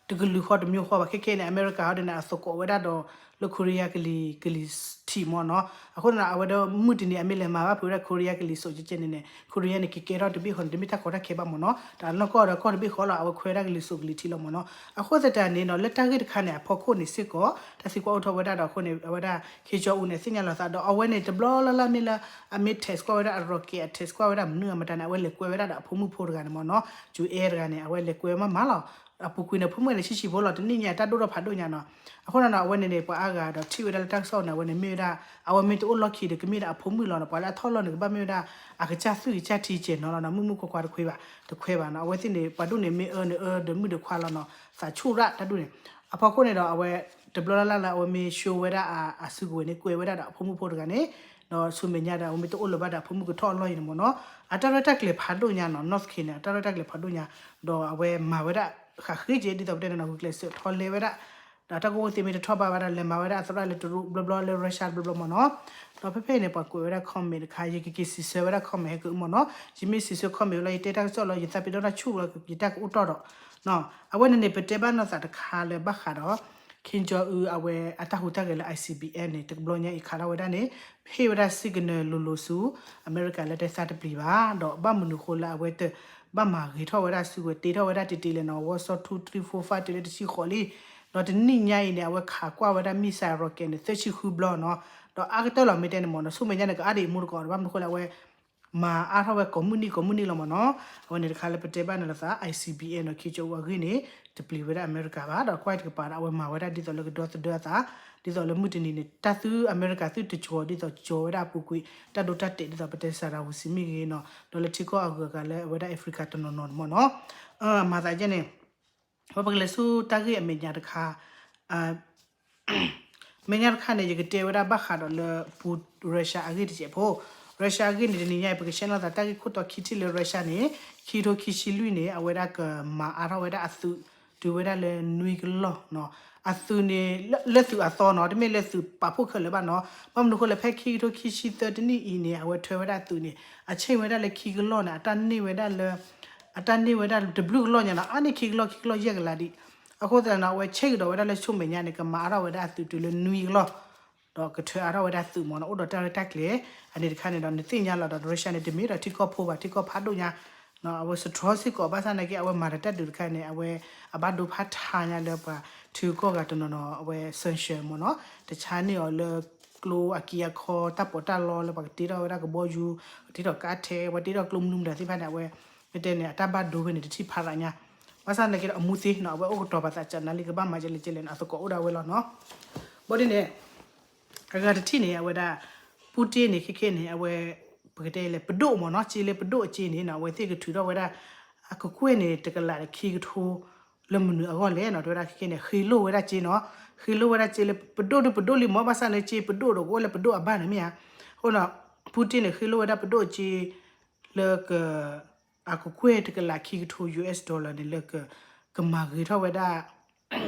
တကလုာ်ဃီတမျိုးဃီဘၣ် ခဲခဲန့ၣ် အမဲရကၤဟီဒ်န့ၣ် အသကိးဝဲဒၣ်ဒီး လၢ Korea ကလံၤ ကလံၤထံးမ့ၢ်နီၤ. အဃိန့ၣ် အဝဲဒီးမုၢ်တနံၤအမ့ၢ်လဲၤမၤဘၣ်ဖုးဝဲဒၣ် Korea ကလံၤစိးကဲကဲန့ၣ်န့ၣ် Korea န့ၣ် ကကဲထီၣ်တဘ့ၣ်ဃီန့ၣ် တမ့ၢ်တၢ်ကီတၢ်ခဲဘၣ်မ့ၢ်နီၤ တၢ်လီၢ်ကီၢ်ဒီးကီၢ်တဘ့ၣ်ဃီလီၤ အဝဲခွဲးဝဲဒၣ်ကလံၤစိးကလံၤထံးလီၤမ့ၢ်နီၤ. အဃိသတးန့ၣ်နီၤ လၢတၢ်ဂ့ၢ်တခါန့ၣ် အဖီခိၣ်န့ၣ်စ့ၢ်ကီး တၢ်သံကွၢ်အိၣ်ထီၣ်ဝဲဒၣ်ဒီးအဃိန့ၣ် အဝဲဒၣ် Kim Jong Un န့ၣ် သ့ၣ်ညါလီၤသးဒီး အဝဲန့ၣ် တဘျီလၢ်လၢ်မ့ၢ်လၢ အမ့ၢ် test ကွၢ်ဝဲဒၣ်အ rocket အ test ကွၢ်ဝဲဒၣ်မနုၤအမတၤန့ၣ် အဝဲလဲၤကွဲဝဲဒၣ်ဒီးအဖိမုၣ်ဖိတဂၤန့ၣ်မ့ၢ်နီၤ Joe တဂၤန့ၣ် အဝဲလဲၤကွဲဝဲမးမးလီၤ. အပူၤကွံာ်န့ၣ် ဖိမုၣ်န့ၣ် ဆံးဆံးဖိလီၤ တနံၣ်ညါတၢ်ဒိၣ်ထီၣ်ဖးဒိၣ်ညါနီၤ. အဃိန့ၣ်နီၤ အဝဲန့ၣ်န့ၣ် ပှၤအါဂၤဒီးထံၣ်ဝဲဒၣ်လၢတၢ်ကစီၣ်န့ၣ် အဝဲန့ၣ်မ့ၢ်ဝဲဒၣ် အဝဲမ့ၢ်တအိၣ်လီၢ်ခံဒီး ကမ့ၢ်ဒၣ်အဖိမုၣ်လီၤနီၤ ပှၤလၢအထီၣ်လီၢ်န့ၣ် ကဘၣ်မ့ၢ်ဝဲဒၣ် အကစၢ်သွံၣ်ကစၢ်ထံကဲးနီၤလီၤနီၤ မုၢ်မုၢ်ခွါခွါတခွဲးဘၣ် တခွဲးဘၣ်နီၤ အဝဲသ့ၣ်န့ၣ် ပှၤဒိၣ်န့ၣ်မ့ၢ်အၢန့ၣ်အၢဒီးမုၣ်ဒီးခွါလီၤနီၤ သးဆူၣ်ရၣ်တၢ်ဒိၣ်န့ၣ် အဖီခိၣ်န့ၣ်ဒီး အဝဲ တဘျီလၢ်လၢ်လၢအဝဲမ့ၢ် show ဝဲဒၣ်အစုကဝဲၤန့ၣ် ကွဲးဝဲဒၣ်ဒီးအဖိမုၣ်ဖိတဂၤန့ၣ် ဒီးဆူမဲာ်ညါဒီး အဝဲမ့ၢ်တအိၣ်လၢၤဘၣ်ဒီးအဖိမုၣ်ကထီၣ်အလီၢ်အံၤန့ၣ်မ့ၢ်နီၤ အတၢ်ရဲၣ်တၢ်ကျဲၤဖးဒိၣ်ညါနီၤ North Korea န့ၣ် အတၢ်ရဲၣ်တၢ်ကျဲၤဖးဒိၣ်ညါ ဒီးအဝဲမၤဝဲဒၣ် ဃးဃ့က့ၤ ဒ်သိးပတဲန့ၣ်နီၤ ဂုာ်ကျဲးစၢးထီလဲဝဲဒၣ် ဒီးတၢ်ကဝီၤသ့ၣ်မ့ၢ်တထီၣ်ဘၣ်ဝဲဒၣ် လဲၤမၤဝဲဒၣ်အသရၣ်လၢတရူးဘျီဘျီလၢ Russia ဘျီဘျီမ့ၢ်နီၤ ဒီးဖဲဖဲအံၤန့ၣ် ပှၤကွဲးဝဲဒၣ် comment တခါ ယကက့ၤစံးဆၢဝဲဒၣ် comment ဟဲက့ၤမ့ၢ်နီၤ ယမ့ၢ်စံးဆၢ comment လီၤ ယတဲတၢ်ကစီၣ်လီၤ ယသးပ့ၤနီၣ်တၢ်ဆူၣ်လီၤ ယတၢ်ကအိၣ်တီၢ်ဒီး အဝဲန့ၣ်န့ၣ် ပတဲဘၣ်နီၢ်သးတခါလၢဘၣ်ဃးဒီး Kim Jong Un အဝဲအတၢ်ဟူးတၢ်ဂဲၤလၢ I C B M န့ၣ် တကဘျီညါအံၤခးထီၣ်ဝဲဒၣ်န့ၣ် ဟ့ၣ်ဝဲဒၣ် signal လိၤလိၤဆူ အမဲရကၤလၢတသးတပျံၤဘၣ် ဒီးဘၣ်မနုၤဃိလၢအဝဲတဘၣ်မၤဂ့ၤထီၣ်ဝဲဒၣ်စုကဝဲၤ တ့ထီၣ်ဝဲဒၣ်တ့တ့လဲၣ်နီၤ Warsaw two three four five တုၤလၢတဆံဃိးလံ ဒီးတနံၣ်ညါအံၤန့ၣ် အဝဲခးကွၢ်ဝဲဒၣ် missile rocket န့ၣ် သၢဆံဃုဘျီနီၤ ဒီးအါကတၢၢ်လီၤမ့ၢ်တဲန့ၣ်မ့ၢ်နီၤ ဆူမဲာ်ညါန့ၣ် ကအါဒံးမူတကိးဒီး ဘၣ်မနုၤဃိလၢအဝဲ မၤအါထီၣ်ဝဲကိးမုၢ်နံၤကိးမုၢ်နံၤလီၤမ့ၢ်နီၤ. အဝဲန့ၣ်တခါလၢပတဲဘၣ်န့ၣ်လီၤသး I C B M နီၤ ခံကၠိအဂ့ၢ်န့ၣ် တပျံၤဝဲဒၣ်အမဲရကၤဘၣ် ဒီးကွၢ်တကပၤဒီး အဝဲမၤဝဲဒၣ်ဒ်သိးလၢကဒီသဒၢအသး ဒ်သိးလၢမုၢ်တနံၤန့ၣ် တၢ်သုအမဲရကၤသုတကၠီၤ ဒ်သိးကၠီၤဝဲဒၣ်အပူၤကွံာ် တၢ်ဒိတၢ်တဲာ်ဒ်သိးပတဲစၤရၤဝူၤစံးမ့ၢ်ဂ့ၤနီၤ ဒီးလၢထံကီၢ်အဂုၤအဂၤလၢအဝဲဒၣ် Africa တနီၤနီၤန့ၣ်မ့ၢ်နီၤ. မၤသးယဲန့ၣ် ဝဲပကလဲၤဆူတၢ်ဂ့ၢ်အမဲာ်ညါတခါ မဲာ်ညါတခါန့ၣ် ယကတဲဝဲဒၣ်ဘၣ်ဃးဒီးလၢပူၤ Russia အဂ့ၢ်တစဲးဖိ Russia အဂ့ၢ်န့ၣ် တနံၤညါအံၤ ပကဆှဲလီၤသးတၢ်ဂ့ၢ်ခိၣ်တီခံထံၣ်လၢ Russia န့ၣ် ခံကထိခံဆံလွံၢ်န့ၣ် အဝဲဒၣ်ကမၤအါထီၣ်ဝဲဒၣ်အသုး တုၤဝဲဒၣ်လၢနွံကလီၢ်နီၤ. အသုးန့ၣ် လၢသုးအသီနီၤ တမ့ၢ်လၢသုးပာ်ဖှိၣ်ခဲလၢာ်ဘၣ်နီၤ. ဘၣ်မနုၤအဃိလဲၣ် ဖဲခံကထိခံဆံသၢတနံၣ်အံၤန့ၣ် အဝဲထွဲဝဲဒၣ်အသုးန့ၣ် အဆ့ၣ်ဝဲဒၣ်လၢခံကလီၢ်န့ၣ် အတၢ်န့ၢ်ဝဲဒၣ်လၢ အတၢ်န့ၢ်ဝဲဒၣ်တဘျုးကလီၢ်ညါနီၤ အါန့ၢ်ခံကလီၢ် ခံကလီၢ်ယဲၢ်ကလးဒံး. အဃိသတးန့ၣ် အဝဲဆ့ၣ်ကဒီးဝဲဒၣ်လၢဆူမဲာ်ညါန့ၣ် ကမၤအါထီၣ်ဝဲဒၣ်အသုးတုၤလၢနွံကလီၢ် ဒီးကထွဲအါထီၣ်ဝဲဒၣ်သုးမ့ၢ်နီၤ အိၣ်ဒီးတၢ်ရဲၣ်တၢ်ကျဲၤ အန့ၣ်တခါန့ၣ်ဒီး နသ့ၣ်ညါလီၤဒီး Russia န့ၣ် တမ့ၢ်ဒီးထံကီၢ်ဖိဘၣ် ထံကီၢ်ဖးဒိၣ်ညါ အဝဲ strong စ့ၢ်ကီး ဘၣ်ဆၣ်နာ်က့ အဝဲမၤဒီးတၢ်ဒုးတခါန့ၣ် အဝဲအဘၣ်ဒိဖးထါညါလၢပှၤထံကီၢ်ဂၤတနီၤနီၤ အဝဲ sanction မ့ၢ်နီၤ တဆါန့ၢ်အီၤလၢကျိအက့အခီ တၢ်ပီးတၢ်လီလၢပှၤကတ့ထီၣ်ဝဲဒၣ်ကဘီယူၤ ကတ့ထီၣ်ကါထဲ ပှၤတ့ထီၣ်ကျိမနုၤမတၤသ့ၣ်တဖၣ်န့ၣ် အဝဲ မ့ၢ်တဲန့ၣ် အတၢ်ဘၣ်ဒိဖဲန့ၣ် တထံၣ်ဖးရၤညါ ဘၣ်ဆၣ်နာ်က့ဒီးအမူသ့နီၤ အဝဲအိၣ်ကတီၤပာ်သးကနါလံ ကဘၣ်မၤကဲလဲၣ်ကဲလဲၣ်န့ၣ် အသကိးအိၣ်ဒၣ်ဝဲလီၤနီၤ. ဘၣ်ဒ်န့ၣ် အဂၤတထံၣ်န့ၣ် အဝဲဒၣ် Putin န့ၣ် ခဲခဲန့ၣ် အဝဲ ပကတဲလဲၣ် ပဒိၣ်မ့ၢ်နီၤ စ့လၢပဒိၣ်အစ့န့ၣ်နီၤ အဝဲသ့ၣ်ကထုးထီၣ်ဝဲဒၣ် အကကွဲၢ်န့ၣ် တကလးဒီးခံကထိ လၢမနုၤအဂီၢ်လဲၣ်နီၤ တဲဝဲဒၣ်ခဲခဲန့ၣ် ဃ့လိၢ်ဝဲဒၣ်စ့နီၤ ဃ့လိၢ်ဝဲဒၣ်စ့လၢ ပဒိၣ်ဒုပဒိၣ်လံမ့ၢ် ဘၣ်ဆၣ်န့ၣ် စ့ပဒိၣ်ဒီးကအိၣ်လၢပဒိၣ်အဘၣ်န့ၣ်မ့ၢ်ဧါ. အဃိဒီး Putin န့ၣ် ဃ့လိၢ်ဝဲဒၣ်ပဒိၣ်အစ့ လၢက အကကွဲၢ်တကလးခံကထိ US dollar န့ၣ် လၢက ကမၤဂ့ၤထီၣ်ဝဲဒၣ်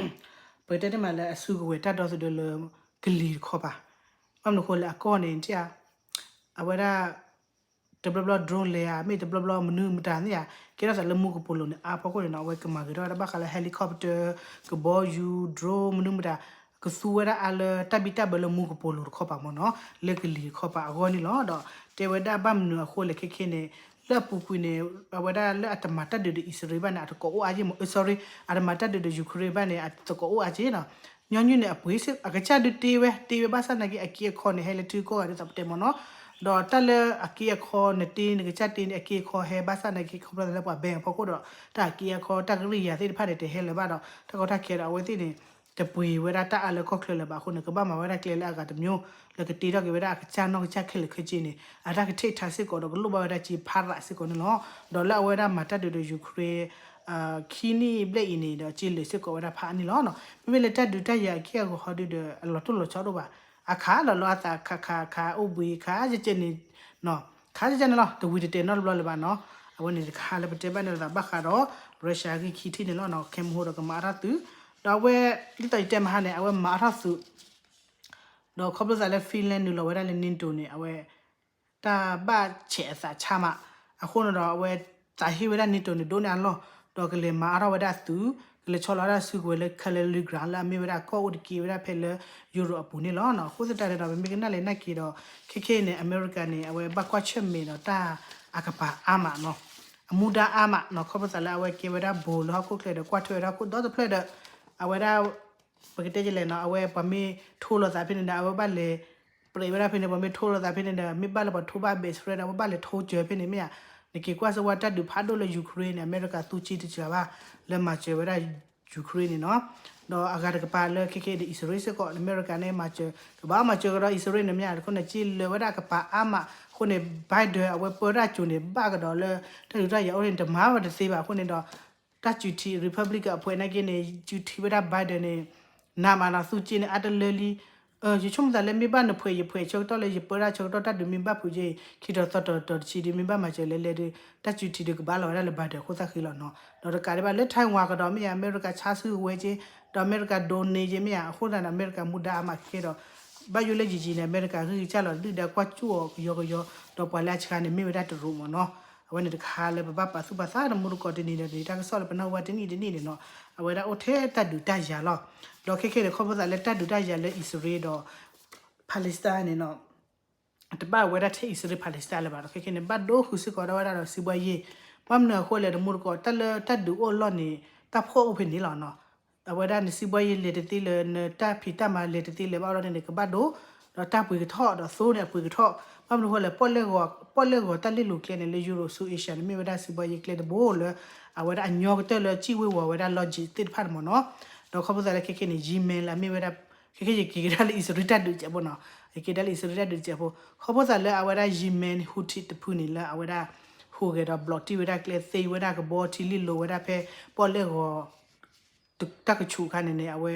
ပကတဲန့ၣ်မးလၢအစုကဝဲၤတၢ်ဒီသဒၢလၢကလံၤတခီပၤ ဘၣ်မနုၤအဃိလဲၣ် အကီၢ်န့ၣ် အဝဲဒၣ် တဘျီဘျီ drone လဲၤဧါ မ့ၢ်တဘျီဘျီမနုၤမတၤန့ၣ်ဧါ ကဲထီၣ်သးလၢမူကပိာ်လိၤန့ၣ် အါဖီခိၣ်န့ၣ်နီၤ အဝဲကမၤဂ့ၤထီၣ်ဝဲဒၣ်ဘၣ်ဃးလၢ helicopter ကဘီယူၤ drone မနုၤမတၤ ကသူဝဲဒၣ်အါလၢတၢ်ဘံၣ်တၢ်ဘၢလၢမူကပိာ်လိၤတခီပၤမ့ၢ်နီၤ လၢကလံၤတခီပၤအဂီၢ်န့ၣ်လီၤ. ဒီးတဲဝဲဒၣ်ဘၣ်မနုၤအဃိလဲၣ်ခဲခဲန့ၣ် လၢအပူၤကွံာ်န့ၣ် အဝဲဒၣ်လၢအတမၤတၢ်ဒုးဒီးအံၣ်စရ့လးဘၣ်န့ၣ် အတကိးအိၣ်အါက့ၢ်မ့ၢ် sorry အတမၤတၢ်ဒုးဒီး Ukraine ဘၣ်န့ၣ် အတကိးအိၣ်အါက့ၢ်နီၤ ညီနုၢ်န့ၣ် အပှ့ၤစ့ၢ် အကစၢ်ဒုးတ့ဝဲ တ့ဝဲဘၣ်ဆၣ်နာ်က့ အက့အခီန့ၣ် ဟဲလၢထံကီၢ်ဂၤဒ်သိးပတဲမ့ၢ်နီၤ ဒီးတၢ်လၢအက့အခီနတ့န့ၣ် ကစၢ်တ့န့ၣ် အက့အခီဟဲဘၣ်ဆၣ်နာ်က့ ခီဖျိလၢပှၤ ban အဖီခိၣ်ဒီး တၢ်အက့အခီ တၢ်ကရံၣ်ယၤသ့ၣ်တဖၣ်န့ၣ် တဟဲလၢၤဘၣ်ဒီး တၢ်ကီတၢ်ခဲဒီး အဝဲသ့ၣ်န့ၣ် တပှ့ၤဝဲဒၣ်တၢ်အါလၢကီၢ်ချၢလၢၤဘၣ်အဃိန့ၣ် ကဘၣ်မၤဝဲဒၣ်ကျဲလၢအဂၤတမျိုး လၢကတ့ထီၣ်က့ၤဝဲဒၣ်အကစၢ်နီၢ်ကစၢ်ခဲလၢာ်ခဲဆ့န့ၣ် အတၢ်ကထံၣ်ထါစ့ၢ်ကီးဒီးကလိၣ်ဘၣ်ဝဲဒၣ်စ့ဖးရးစ့ၢ်ကီးန့ၣ်လီၤ. ဒီးလၢအဝဲဒၣ်မၤတၢ်ဒုးဒီး Ukraine ခံနံၣ်ဘျဲၣ်အံၤန့ၣ်ဒီး စ့လၢာ်စ့ၢ်ကီးဝဲဒၣ်ဖးအါန့ၣ်လီၤ. မ့မ့ၢ်လၢတၢ်ဒုးတၢ်ယၤအက့ၢ်အဂီၤဟီဒုဒီး အလီၤတိၢ်လီၤဆီဒိၣ်ဘၣ်. အခးဒီးလီၤအသးခးခးခးအိၣ်ဘှံးခးကဲကဲန့ၣ် ခးကဲကဲန့ၣ်လီၤ. တဝံၤတတဲာ်နီတဘျီလၢၤဘၣ်နီၤ. အဝဲန့ၣ်တခါလၢပတဲဘၣ်န့ၣ်လီၤသးဘၣ်ဃးဒီး Russia အဂ့ၢ်ခံထံၣ်န့ၣ်လီၤ. ခဲမုၢ်ဟိဒီးကမၤအါထီၣ်သုး ဒီးအဝဲ ဒ်သိးယတဲမဟါန့ၣ် အဝဲမၤအါထီၣ်သုး ဒီးခီဖျိသးလၢ Finland နုာ်လီၤဝဲဒၣ်လၢ NATO န့ၣ် အဝဲ တၢ်ဘၣ်ဆဲးအသးဆါမး, အဃိန့ၣ်ဒီး အဝဲသးဟ့ဝဲဒၣ် NATO န့ၣ် ဒိၣ်န့ၢ်အလီၢ်, ဒီးကလဲၤမၤအါထီၣ်ဝဲဒၣ်သုး, ကလဲၤဆီလီၤဝဲဒၣ်စုကဝဲၤလၢ Kaliningrad လၢအမ့ၢ်ဝဲဒၣ်ကီၢ်အိၣ်တက့ၢ်ဝဲဒၣ်ဖဲလၢ Europe အပူၤန့ၣ်လီၤ. အဃိသတးန့ၣ်ဒီး ပမ့ၢ်ကနၣ်လဲၤနၢ်က့ၤဒီး ခဲခဲအံၤန့ၣ် အမဲရကၤန့ၣ် အဝဲဘၣ်ကွၢ်ဆၢၣ်မဲာ်ဒီးတၢ်အကပၤအါမးနီၤ, အမူဒါအါမးနီၤ, ခီဖျိသးလၢအဝဲကဲဝဲဒၣ်ဘိလၢဟီၣ်ခိၣ်ချၢဒီး ကွၢ်ထွဲဝဲဒၣ်ဟီၣ်ခိၣ်ဒီတဖျၢၣ်ဒီး အဝဲဒၣ် ပကတဲဒ်လဲၣ်နီၤ, အဝဲပှၤမ့ၢ်ထိလိာ်သးဖဲန့ၣ်ဒီး အဝဲဘၣ်လဲၤ ပြဲးဝဲဒၣ်ဖဲန့ၣ်, ပှၤမ့ၢ်ထိလိာ်သးဖဲန့ၣ်ဒီး မ့ၢ်ဘၣ်လၢပှၤထိဘၣ်ဘဲးစရဲဒီး အဝဲဘၣ်လဲၤထိစၢၤဖဲန့ၣ်မ့ၢ်ဧါ. နက့ၤကွၢ်စ့ၢ်ဝဲတၢ်ဒုးဖးဒိၣ်လၢ Ukraine န့ၣ် အမဲရကၤသူစ့တစှၤဘၣ် လၢမၤစၢၤဝဲဒၣ် Ukraine န့ၣ်နီၤ. ဒီးအဂၤတကပၤလၢခဲခဲအံၤဒီး အံၣ်စရ့လးစ့ၢ်ကီး အမဲရကၤန့ၣ် မၤစၢၤ ကဘၣ်မၤစၢၤကဒီးအံၣ်စရ့လးန့ၣ်မ့ၢ်ဧါ, တခီန့ၣ် စ့လၢာ်ဝဲဒၣ်ကပၤအါမး, အဃိန့ၣ် Biden အဝဲပၢတၢ်ကိၤန့ၣ် ဘၣ်ကဒီးလၢ တၢ်ဒုးတၢ်ယၤအိၣ်န့ၣ် တမၤဝဲတသ့ဘၣ်အဃိန့ၣ်ဒီး တၢ်စူၤထံ Republican အပှဲၤနာ်က့န့ၣ် စူၤထံဝဲဒၣ် Biden န့ၣ် နးမးနီၤ, သူစ့န့ၣ် အါတလၢလံ, ယဆိကမိၣ်သးလၢမ့ၢ်ဘၣ်နဖှဲးယဖှဲးဆၢကတီၢ်လၢယပၢတၢ်ဆၢကတီၢ်တၢ်ဒုးမ့ၢ်ဘၣ်ဖုးက့ ခံတီၤသီတီၤတီၤတဆံဒုးမ့ၢ်ဘၣ်မၤစၢၤလဲၤလဲၤဒီး တၢ်စူၤထံဒုးကဘၣ်လီၤဝဲဒၣ်လၢ Biden အဃိသတးဃံလီၤနီၤ. ဒီးတကးဒံးဘၣ်လၢ Taiwan ကဒီးမ့ၢ်ဧါ, အမဲရကၤဆါဆူဝဲက့, ဒီးအမဲရကၤဒိးန့ၢ်က့မ့ၢ်ဧါ, အဃိသတးန့ၣ် အမဲရကၤမူဒါအါမးခဲဒီး ဘၣ်ယိၣ်လၢယံာ်ယံာ်န့ၣ် အမဲရကၤဂံၢ်ကစၢ်လီၤဒုၣ်ဒါကွၢ်ကၠူၣ်အီၤကယီကယီ, ဒီးပှၤလၢအဆါန့ၣ်မ့ၢ်ဝဲဒၣ်တရူးမ့ၢ်နီၤ. အဝဲန့ၣ်တခါလၢပဘၣ်ပာ်သူၣ်ပာ်သးတမူတကိးတနံၤဒီး တၢ်ကစီၣ်လၢပနၢ်ဟူဘၣ်တနံၣ်တနံၣ်န့ၣ်နီၤ, အဝဲဒၣ်အိၣ်ထဲတၢ်ဒုးတၢ်ယၤလီၤ. ဒီးခဲခဲန့ၣ် ခီဖျိသးလၢတၢ်ဒုးတၢ်ယၤလၢအံၣ်စရ့လးဒီး Palestine န့ၣ်နီၤ တဘၣ်ဝဲဒၣ်ထဲအံၣ်စရ့လး Palestine လၢၤဘၣ်ဒီး ခဲခဲန့ၣ် ဘၣ်ဒိဃုာ်စ့ၢ်ကီးဒၣ်ဝဲဒၣ်ဒီးစံးဘှါယ့ၢ်, ဘၣ်မနုၤအဃိလဲၣ်တမူတကိး တၢ်လၢတၢ်ဒုးအိၣ်အလီၢ်န့ၣ် တၢ်ဖှီၣ်အိၣ်ဖဲန့ၣ်လီၤနီၤ. အဝဲဒၣ်နစံးဘှါယ့ၢ်လဲၤတသ့လၢၤ, နတၢ်ဖံးတၢ်မၤလဲၤတသ့လၢၤဘၣ်အလီၢ်န့ၣ်န့ၣ် ကဘၣ်ဒိ, ဒီးတၢ်ပှ့ၤကထီၣ် ဒီးသိန့ၣ်အပှ့ၤကထီၣ်, ပ ဘၣ်မနုၤအဃိလဲၣ်, ပီၣ်လဲၣ်ဂီၤတၢ်လ့ၣ်လိၤကျဲန့ၣ် လၢ Europe ဆူ Asia န့ၣ် မ့ၢ်ဝဲဒၣ်စံးဘီယံၤကျဲတဘိလၢ အဝဲဒၣ်အညီကတၢၢ်လၢစံၣ်ဝ့ၤဝီၤဝဲဒၣ် logic သ့ၣ်တဖၣ်န့ၣ်မ့ၢ်နီၤ. ဒီးခီဖျိသးလၢခဲခဲန့ၣ် Yemen လၢအမ့ၢ်ဝဲဒၣ် ခဲခဲယက့ၤကဒါလၢအံၣ်စရ့လးတၢ်ဒုးစဲးဖိနီၤ, ယက့ၤကဒါလၢအံၣ်စရ့လးတၢ်ဒုးစဲးဖိ ခီဖျိသးလၢအဝဲဒၣ် Yemen Houthi တဖုန့ၣ်လၢအဝဲဒၣ် ဟူးဂဲၤဒီးဘျီၣ်တံၢ်ဝဲဒၣ်ကျဲ သ့ဝဲဒၣ်ကဘီထံလ့ၣ်လိၤဝဲဒၣ်ဖဲ ပီၣ်လဲၣ်ဂီၤ တၢ်ကဆူးအခါန့ၣ်န့ၣ် အဝဲ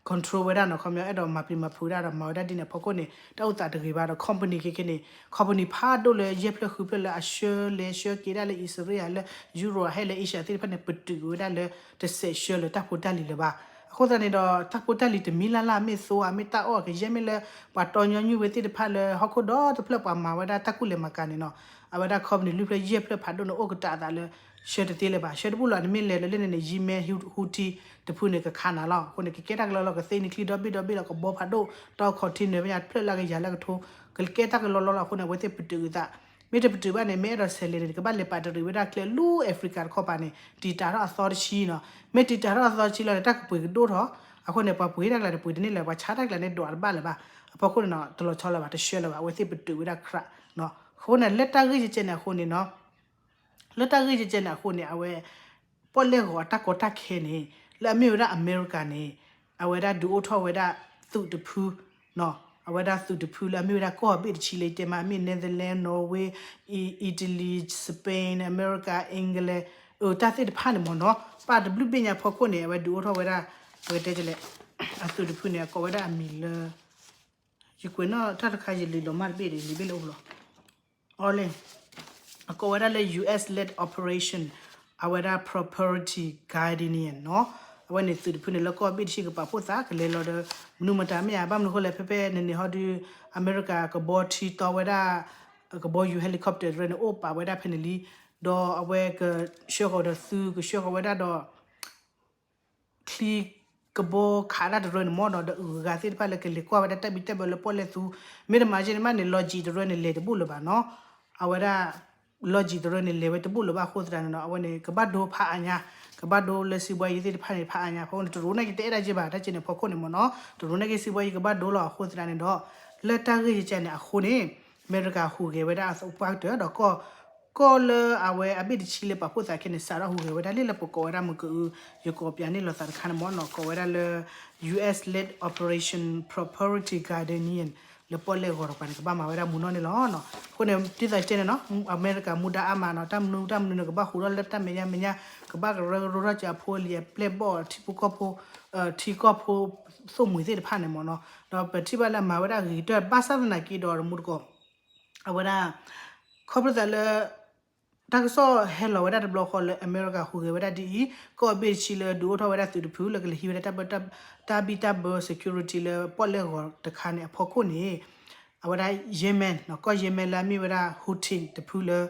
control ဝဲဒၣ်နီၤ, ခီပညီအဲၣ်ဒိးမၤပျံၤမၤဖုးဝဲဒၣ်ဒီးမၤဝဲဒၣ်ဒ်န့ၣ်အဖီခိၣ်န့ၣ် တၢ်အိၣ်သးတဂ့ၤဘၣ်ဒီး company ခဲခဲန့ၣ် company ဖးဒိၣ်လၢယဲၢ်ဖျၢၣ်ဃုဖျၢၣ်လၢအဆှၢလဲၤဆှၢက့ၤဒၣ်လၢအံၣ်စရ့လး လၢ Europe ဟဲလၢ Asia သ့ၣ်တဖၣ်န့ၣ် ပတုာ်ဝဲဒၣ်လၢ တစဲးဆှၢလၢတၢ်ဖိတၢ်လံၤလၢၤဘၣ်. အဃိသတးန့ၣ်ဒီး တၢ်ဖိတၢ်လံၤတမံၤလၢ်လၢ် မ့ၢ်သိအမ့ၢ်တၢ်အီၣ်ကယဲၢ်မ့ၢ်လၢ ပှၤတီညီနုၢ်ဝဲသ့ၣ်တဖၣ်လၢဟီၣ်ခိၣ်ဒီတဖျၢၣ်ပှၤမၤဝဲဒၣ်တၢ်ကူၣ်လဲၤမၤကၤန့ၣ်နီၤ, အဝဲဒၣ် company လွံၢ်ဖျၢၣ်ယဲၢ်ဖျၢၣ်ဖးဒိၣ်န့ၣ် အိၣ်ကတၢၢ်အသးလၢ ဆှၢတသ့လၢၤဘၣ်. ဆှၢတဘူၣ်လီၤ နမ့ၢ်လဲၤလၢလၢန့ၣ်န့ၣ် Yemen Houthi တဖုန့ၣ် ကခးနၤလီၤ. အဃိန့ၣ် ကကဲတၢ်ကလီလီၤ ကသ့န့ၢ်ချံဒီဘ့ၣ်ဒီဘ့ၣ်လီၤ ကဘီဖးဒိၣ် တီ container ဖဲညါဖျၢၣ်လၢကယၤလၢကထိ ကကဲတၢ်ကလီလီၤလီၤ. အဃိန့ၣ် အဝဲသ့ၣ်ပတုာ်အသး မ့ၢ်တပတုာ်ဘၣ်န့ၣ် မ့ၢ်အဲၣ်ဒိးဆဲးလဲၤန့ၣ် ကဘၣ်လဲၤပာ်တရံးဝဲဒၣ်ကျဲလၢ Africa တခီပၤန့ၣ် တံာ်တာ်ထီၣ်အသီတဆံနီၤ. မ့ၢ်တံာ်တာ်ထီၣ်အသီတဆံလီၤန့ၣ် တၢ်ကပှ့ၤကဒိၣ်ထီၣ်. အဃိန့ၣ် ပှၤပှ့ၤတၢ်ကျါန့ၣ် ပှ့ၤတန့ၢ်လၢၤ ပှၤဆါတၢ်ကျါန့ၣ် ဒွးတဘၣ်လၢၤဘၣ်. အဖီခိၣ်န့ၣ်နီၤ တလီၤဆီလၢၤဘၣ် တဆှၢလၢၤဘၣ် အဝဲသ့ၣ်ပတုာ်ဝဲဒၣ် crap နီၤ. အဃိန့ၣ် လၢတၢ်ဂ့ၢ်ကဲကဲန့ၣ်အဃိန့ၣ်နီၤ လၢတၢ်ဂ့ၢ်ကဲကဲန့ၣ်အဃိန့ၣ် အဝဲ ပီၣ်လဲၣ်ဂီၤအတၢ်ကီတၢ်ခဲန့ၣ် လၢအမ့ၢ်ဝဲဒၣ်အမဲရကၤန့ၣ် အဝဲဒၣ်ဒုးအိၣ်ထီၣ်ဝဲဒၣ်သုးတဖု အဝဲဒၣ်သုးတဖုလၢအမ့ၢ်ဝဲဒၣ်ကီၢ်ဘ့ၣ်တဆံလၢတဲမး မ့ၢ် Netherlands, Norway, Italy, Spain, America, England တၢ်သ့ၣ်တဖၣ်န့ၣ်မ့ၢ်နီၤ ပာ်တဘျုးဘ့ၣ်ညါဖီခိၣ်န့ၣ် အဝဲဒုးအိၣ်ထီၣ်ဝဲဒၣ် ပကတဲလဲၣ် အသုးတဖုန့ၣ် အကိးဝဲဒၣ်အမံၤလၢ ယကွဲးနီၣ်တၢ်တခါ ယလံၤလီၤမၢ်တဘ့ၣ်ဒီး လံၤဘ့ၣ်လၢအိၣ်လီၤ အီလဲၣ် အကိးဝဲဒၣ်လၢ US led operation အဝဲဒၣ် Prosperity Guardian နီၤ. အဝဲန့ၣ်သုးတဖုန့ၣ် လၢကီၢ်ဘ့ၣ်တဆံကပာ်ဖှိၣ်သး ကလဲၤလီၤဒီး မနုၤမတၤမ့ၢ်ဧါ ဘၣ်မနုၤအဃိလဲၣ် ဖဲဖဲန့ၣ်န့ၣ် ဟီဒုး အမဲရကၤကဘီထံတီဝဲဒၣ် ကဘီယူၤ helicopter တရၢန့ၣ် အိၣ်ပာ်ဝဲဒၣ်ဖဲန့ၣ်လံ. ဒီးအဝဲကဆှၢဃီၤဒီးသုး ကဆှၢဃီၤဝဲဒၣ်ဒီး ချံကဘီခးဒၣ်တရၢန့ၣ်မ့ၢ်ဒီး ဒီးအဂၤသ့ၣ်တဖၣ်လၢကလဲၤကွၢ်ဝဲဒၣ်တၢ်ဘံၣ်တၢ်ဘၢလၢပီၣ်လဲၣ်သူ မ့ၢ်တမၤကဲန့ၣ်မးန့ၣ် logic တရၢန့ၣ် လဲၤတဘူၣ်လၢၤဘၣ်နီၤ. အဝဲဒၣ် logic တရၢန့ၣ် လဲၤဝဲတဘူၣ်လၢၤဘၣ်အဃိသတးန့ၣ်ဒီး အဝဲန့ၣ် ကဘၣ်ဒိဖးအါညါ, ကဘၣ်ဒိလၢစံးဘီယံၤသ့ၣ်တဖၣ်န့ၣ် ဖးအါညါ. အဃိန့ၣ် တရူးန့ၣ်ကတဲအဲၣ်ဒၣ်က့ဘၣ် တၢ်ကဲန့ၣ်ဖီခိၣ်န့ၣ်မ့ၢ်နီၤ, တရူးန့ၣ်က့စံးဘီယံၤကဘၣ်ဒိလီၤအဃိသတးန့ၣ်ဒီး လၢတၢ်ဂ့ၢ်ကဲန့ၣ်အဃိန့ၣ် အမဲရကၤဟူးဂဲၤဝဲဒၣ်အသးပှၢ်ကတၢၢ်ဒီး ကီၢ်လၢအဝဲအဘ့ၣ်တဆံလၢပာ်ဖှိၣ်သးခဲန့ၣ် စးထီၣ်ဟူးဂဲၤဝဲဒၣ်လံလၢပကိးဝဲဒၣ်မုၢ်ကအု ယကိးပၠးန့ၢ်လိာ်သးတခါန့ၣ်မ့ၢ်နီၤ, ကိးဝဲဒၣ်လၢ US led Operation Prosperity Guardian လၢပီၣ်လဲၣ်ဂီၤတကပၤန့ၣ် ကဘၣ်မၤဝဲဒၣ်မူနီၢ်န့ၣ်လီၤ. အဃိန့ၣ် ဒ်သိးတဲန့ၣ်နီၤ အမဲရကၤမူဒါအါမးနီၤ, တၢ်မနုၤတၢ်မနုၤန့ၣ် ကဘၣ်ဟူးထီၣ်လၢတၢ်မဲာ်ညါမဲာ်ညါ, ကဘၣ်ကရၢကရိထီၣ်က့ၤအဖိအလံၤအပျဲၢ်ဘီၣ် ထံဖိကီၢ်ဖိ ထံကီၢ်ဖိ သိၣ်မှံၤသ့ၣ်တဖၣ်န့ၣ်မ့ၢ်နီၤ, ဒီးပထံၣ်ဘၣ်လၢအမၤဝဲဒၣ်ဂ့ၤကတၢၢ် ဘၣ်ဆၣ်သနာ်က့ဒီးတမူတကိး အဝဲဒၣ် ခီဖျိသးလၢ တၢ်ကစီၣ်ဟဲလီၤဝဲဒၣ်တဘျီဃီလၢအမဲရကၤဟူးဂဲၤဝဲဒၣ်ဒ်အံၤ, ကီၢ်အဘ့ၣ်တဆံလၢဒုးအိၣ်ထီၣ်ဝဲဒၣ်သုးတဖုလၢကလဲၤဟံးဝဲဒၣ်တၢ်ဘၢ တၢ်ဘံၣ်တၢ်ဘၢ security လၢပီၣ်လဲၣ်ဂီၤတခါန့ၣ်အဖီခိၣ်န့ၣ် အဝဲဒၣ် Yemen နီၤ, ကီၢ် Yemen လၢအမ့ၢ်ဝဲဒၣ် Houthi တဖုလၢ